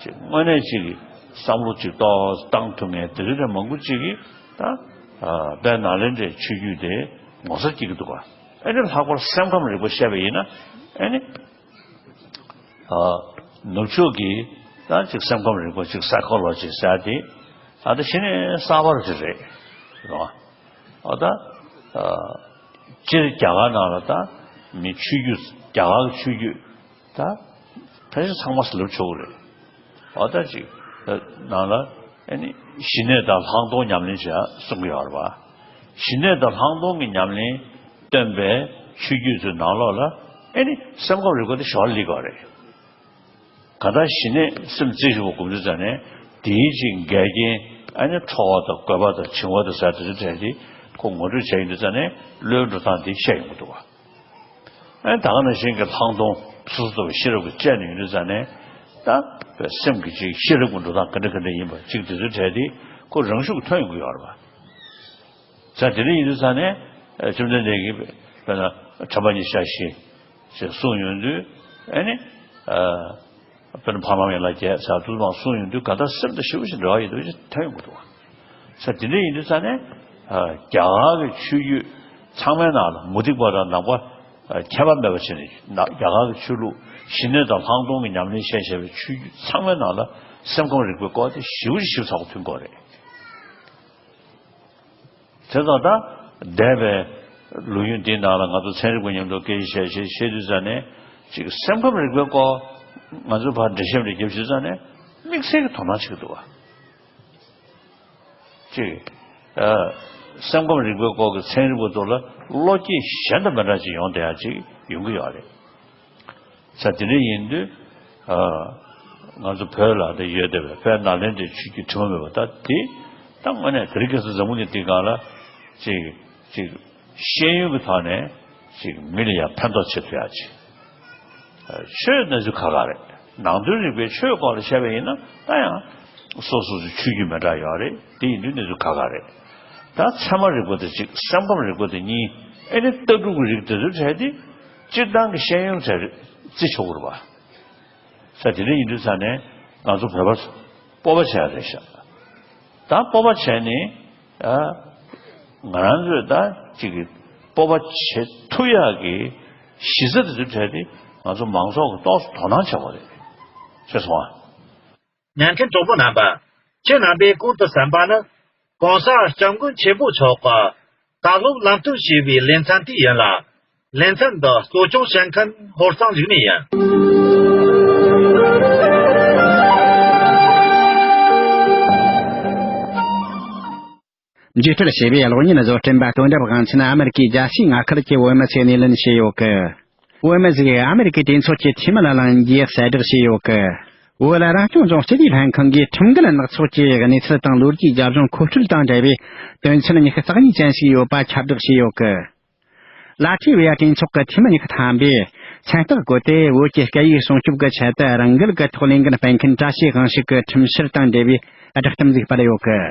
ཅིག་དངོས་གནས་ཅིག་གི་བསམ་བློ་ཅིག་ཏོག་བཏང་ཐུབ་མཁན་དེ་རིགས་རེ་མང་པོ་ཅིག་གིས་ད་དཔལ་ནཱ་ལེནྡྲའི་ཆོས་བརྒྱུད་དེ་ངོ་ཚ་སྐྱེ་གི་འདུག་ག་ཨེ་ནི་ལྷག་པར་སེམས་ཁམས་རིག་པ་བཤད་པ་ཡིན་ན་ཨེ་ནི། ནུབ་ཕྱོགས་ཀྱི་ད་ཅིག་སེམས་ཁམས་རིག་པ་ཅིག་སའི་ཀོ་ལོ་ཇི་ཟེར་དེ་ད་ལྟ་གཞི་ནས་གསར་པ་ཅིག་རེད་རེད་བ། ཨ་ད་སྤྱིར་རྒྱ་གར་ནང་ལ་ད་མི་ཆོས་བརྒྱུད་རྒྱ་གར་གྱི་ཆོས་བརྒྱུད་ད་ཕལ་ཆེར་ཚང་མ་ཟེར་ལབ་ཆོག་གི་རེད། ཨ་ད་ཅིག་ནང་ལ་ཨེ་ནི་ཞི་གནས་དང་ལྷག་མཐོང་ཉམས་ལེན་བྱ་གསུང་གི་ཡོད་རེད་བ། ཞི་གནས་དང་ལྷག་མཐོང་གི་ཉམས་ལེན་སྟོན་པའི་ཆོས་བརྒྱུད་ཚོའི་ནང་ལོགས་ལ་ཨེ་ནི་སེམས་ཁམས་རིག་པ་དེ་ཞོར་སླེབས་ཀྱི་ཡོད་རེད། གང་ལྟར་ཞི་གནས་སེམས་རྩེ་ཞུ་བ་དགོངས་ཚུལ་ཙམ་ནས་དེའི་ཅིག་འགལ་རྐྱེན་ ཨ་ནི་ཁྲོ་བ་དང་རྒོད་པ་དང་འཆིང་བ་དང་ཟེར་དེ་ཚོ་གྲས་དེ་ཁོ་ངོ་སྤྲོད་བྱས་ཡོང་དུས་ཙ་ནས་བློའི་འགྲོ་སྟངས་དེ་བཤད་ཡོང་གི་འདུག་བ། ཨ་ནི་ད་ག་ནང་བཞིན་གྱི་ལྷག་མཐོང་སོ་སོ་ལྟ་བུའི་ཤེས་རབ་ཀྱིས་དཔྱད་ནས་ཡོང་དུས་ཙ་ནས་ད་སེམས་ཀྱི་ཅིག་ཤེས་རབ་ཀྱི་འགྲོ་སྟངས་ག་འདྲ་ག་འདྲ་ཡིན་པ་ཅིག་དེ་ཚོ་གྲས་དེ་ཁོ་རང་ཤུགས་ཀྱིས་ཐོན་ཡོང་གི་ཡོད་རེད་བ། ས་དེ་འདྲ་ཡིན་དུས་ཙ་ནས་བཅོམ་ལྡན་འདས་ཀྱིས་དཔེར་ན་དྲན་པ་ཉིད་བཞག་ཤིག་ཅེས་གསུངས་ཡོང་དུས་ཨ་ནི། དཔེར་ན་ཕ་མ་ཡན་ལག་བརྒྱད་ཟེར་དུས་མ་གསུངས་ཡོང་དུས་ག་ད་སེམས་དང་ཞེ་པོ་ཞིག་འབྲེལ་བ་ཡོད་པ་ཞིག་ཐོན་ཡོང་གི་འདུག་བ། ས་དེ་འདྲ་ཡིན་དུས་ཙ་ནས་རྒྱ་གར་གྱི་ཆོས་བརྒྱུད་ཚང་མའི་ནང་ལ་མུ་སྟེགས་པ་དང་ནང་པ་ཁྱད་པར་མེད་པ་བྱས་ནས་རྒྱ་གར་གྱི་ཆོས་ལུགས་ཞི་གནས་དང་ལྷག་མཐོང་གི་ཉམས་ལེན་བྱས་བྱས་པའི་ཆོས་བརྒྱུད་ཚང་མའི་ནང་ལ་སེམས་ཁམས་རིག་པའི་སྐོར་དེ་ཞེ་པོ་ཞིག་ཞིབ་ཚགས་པོ་མཐུན་གྱི་ཡོད་རེད། དེ་དང་ད་འདས་པའི་ལོ་རྒྱུས་འདིའི་ནང་ལ་ང་ཚོ་ཚན་རིག་པ་མཉམ་དུ་སྐད་ཆ་བཤད་བཤད་བཤད་དུས་ཙ་ནས་ཅིག་སེམས་ཁམས་རིག་པའི་སྐོར་ང་ཚོ་ཕར་འགྲེལ་བཤད་རེ་བརྒྱབ་བྱས་ཙ་ནས་དམིགས་བསལ་གྱི་དོ་སྣང་བྱེད་ཀྱི་འདུག་བ། ཅིག་ཨ། སེམས་ཁམས་རིག་པའི་སྐོར་གྱི་ཚན་རིག་པ་ཚོ་ལ་བློ་སྐྱེད་གཞན་དང་མི་འདྲ་ཅིག་ཡོང་བསྡད་ཡ་ཅིག་ཡོང་གི་ཡོད་རེད། ས་དེ་འདྲ་ཡིན་དུས། ཨ། ང་ཚོ་བོད་ལ་དེ་ཡོད་བསྡད་པའི་བོད་ནཱ་ལེནྡྲའི་ཆོས་བརྒྱུད་དྲི་མ་མེད་པ་ད་དེ་ད་དངོས་གནས་དེ་རིང་ཁ་སང་འཛམ་བུ་གླིང་འདིའི་སྒང་ལ་ཅིག་ཅིག་ཤེས་ཡོན་གྱི་ཐོག་ནས་ཅིག་མི་ལ་ཡང་ཕན་ཐོགས་བྱེད་ཐུབ་ཡ་ཅིག་ཨ། ཆོས་གནས་ཚུལ་ཁག་ཁག་རེད། ནང་དོན་རིག་པའི་ཆོས་སྐོར་ལ་བཤད་པ་ཡིན་ན་ད་ཡང་སོ་སོ་སོའི་ཆོས་བརྒྱུད་མི་འདྲ་ཡོད་རེད། དེ་ཡིན་དུས་གནས་ཚུལ་ཁག་ཁག་རེད། ད་ཚད་མ་རིག་པ་དེ་གཅིག་སེམས་ཁམས་རིག་པ་དེ་གཉིས། ཨེ་ནི་ལྟ་གྲུབ་ཀྱི་རིགས་དེ་ཚོའི་གྲས་དེ་སྤྱིར་བཏང་གི་ཤེས་ཡོན་གྲས་རེད་བརྩི་ཆོག་གི་རེད་པ། ས་དེ་འདྲ་ཡིན་དུས་ཙ་ནས་ང་ཚོ་བོད་པ་སྤོབས་པ་བྱས་རེད་ཤག་ད་སྤོབས་པ་བྱས་ནས་ཨ། ང་རང་ཚོས་ད་ཅིག་གི་སྤོབས་པ་བྱེད་ཐུབ་ཡག་གི་གཞི་རྩ་དེ་ཚོའི་གྲས་དེ་ང་ཚོ་མང་ཚོགས་ཀྱིས་ཏོག་ཙམ་དོ་སྣང་བྱེད་དགོས་རེད། ཤེས་སོང་ཨ། ཉན་མཁན་གྲོགས་པོ་རྣམ་པ། ཁྱེད་རྣམ་པས་གོང་དུ་གསན་པ་ནི་གོང་ས་སྐྱབས་མགོན་ཆེན་པོ་མཆོག་གིས་བཀའ་སློབ་ལམ་སྟོན་ཞུས་པའི་ལེ་ཚན་དེ་ཡིན་ལ། ལེ་ཚན་འདི་གཙོ་སྐྱོང་བྱེད་མཁན་ཧོར་གཙང་ལིག་མི་ཡིན། འཇིགས་སྤྲོད་བྱས་པའི་གློག་བརྙན་བཟོ་སྐྲུན་པ་དོན་གྲུབ་དབང་ཆེན་ཨ་མེ་རི་ཀའི་རྒྱལ་སའི་མངའ་ཁུལ་གྱི་བོད་མི་ཚོས་སྣེ་ལེན་བྱས་ཡོད་གི། བོད་མི་ཟིག་ཨ་མེ་རི་ཀའི་གྲོས་ཚོགས་ཀྱི་འཐུས་མི་ལ་ལངས་རྒྱུའི་གསལ་བསྒྲགས་བྱས་ཡོད་གི། བོད་ལ་རང་སྐྱོང་ལྗོངས་སྤྱི་བདེའི་ལྷན་ཁང་གིས་ཁྲིམས་འགལ་ནག་ཚོགས་ཀྱི་གནས་ཚུལ་དང་ལོ་རྒྱུས་རྒྱབ་ལྗོངས་མཁོ་སྤྲོད་དང་འབྲེལ་བའི་དོན་ཚན་ཉི་ཤུ་རྩ་གཉིས་ཅན་ཞིག་ཡོད་པ་ཁྱབ་བསྒྲགས་བྱས་ཡོད་གི། ལ་ཐི་བི་ཡ་གྲོས་ཚོགས་ཀྱི་འཐུས་མི་ཉི་ཤུ་ཐམ་པས་མཚན་རྟགས་བཀོད་དེ་བོད་ཀྱི་སྐད་ཡིག་སྲུང་སྐྱོབ་ཀྱི་ཆེད་དུ་རང་འགུལ་གྱི་ཐོག་ལས་འགུལ་སྤེལ་མཁན་བཀྲ་ཤིས་དབང་ཕྱུག་གི་ཁྲིམས་བཤེར་དང་འབྲེལ་བའི་བསྒྲགས་གཏམ་ཞིག་སྤེལ་ཡོད་གི།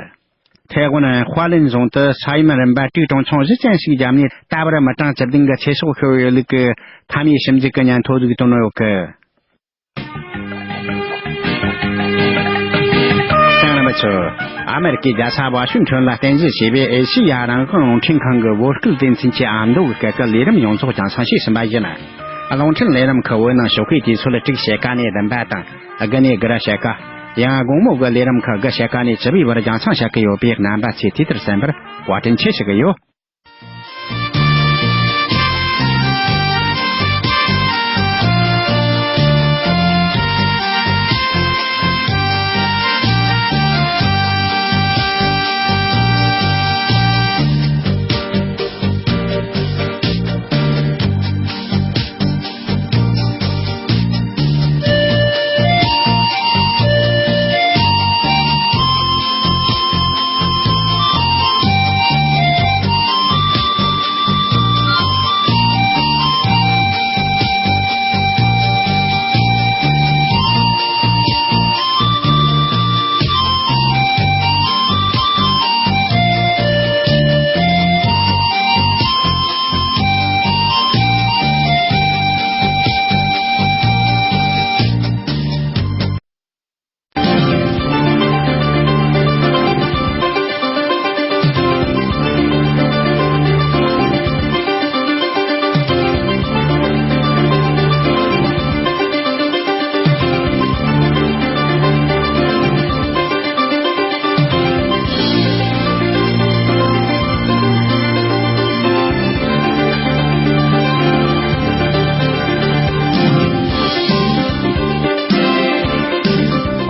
ཐའེ་ཝན་ཧྭ་ལན་རྫོང་དུ་ས་ཡོམ་རིམ་པ་དྲུག་གྲངས་ཆུང་བཞི་ཅན་ཞིག་བརྒྱབ་ནས་ད་བར་མི་གྲངས་བཅུ་བདུན་གྱི་ཚེ་སྲོག་ཤོར་ཡོད་ལུགས་ཀྱི་མཐའ་མའི་ཞིབ་འཇུག་གི་སྙན་ཐོ་ཞིག་བཏོན་ཡོད་གི། གསན་མཁན་རྣམ་པ་ཚོ། ཨ་མེ་རི་ཀའི་རྒྱལ་ས་ཝ་ཤིང་ཊོན་ལ་རྟེན་གཞི་བྱས་པའི་ཨེ་ཤེ་ཡ་རང་དབང་རླུང་འཕྲིན་ཁང་གི་བོད་སྐད་སྡེ་ཚན་གྱི་ཨ་མདོ་གི་སྐད་ཀྱི་ལས་རིམ་ཡོངས་རྫོགས་རྒྱང་སྲིང་བྱས་ཟིན་པ་ཡིན། རླུང་འཕྲིན་ལས་རིམ་ཁག་བོད་ནང་ཞོགས་ཀའི་དུས་ཚོད་དྲུག་ཕྱེད་ཀ་ནས་བདུན་པ་དང་། དགུ་ནས་དགུ་ར་ཕྱེད་ཀ། ཡང་དགོང་མོ་གི་ལས་རིམ་ཁག་དགུ་ཕྱེད་ཀ་ནས་བཅུ་པའི་བར་རྒྱང་སྲིང་བྱེད་ཀྱི་ཡོད་པས་རྣམ་པ་ཚོས་དུས་ལྟར་གསན་པར་བཀའ་དྲིན་ཆེ་ཞུ་གི་ཡོད།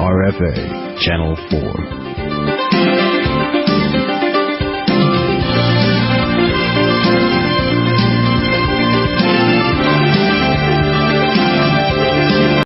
R F A Channel four.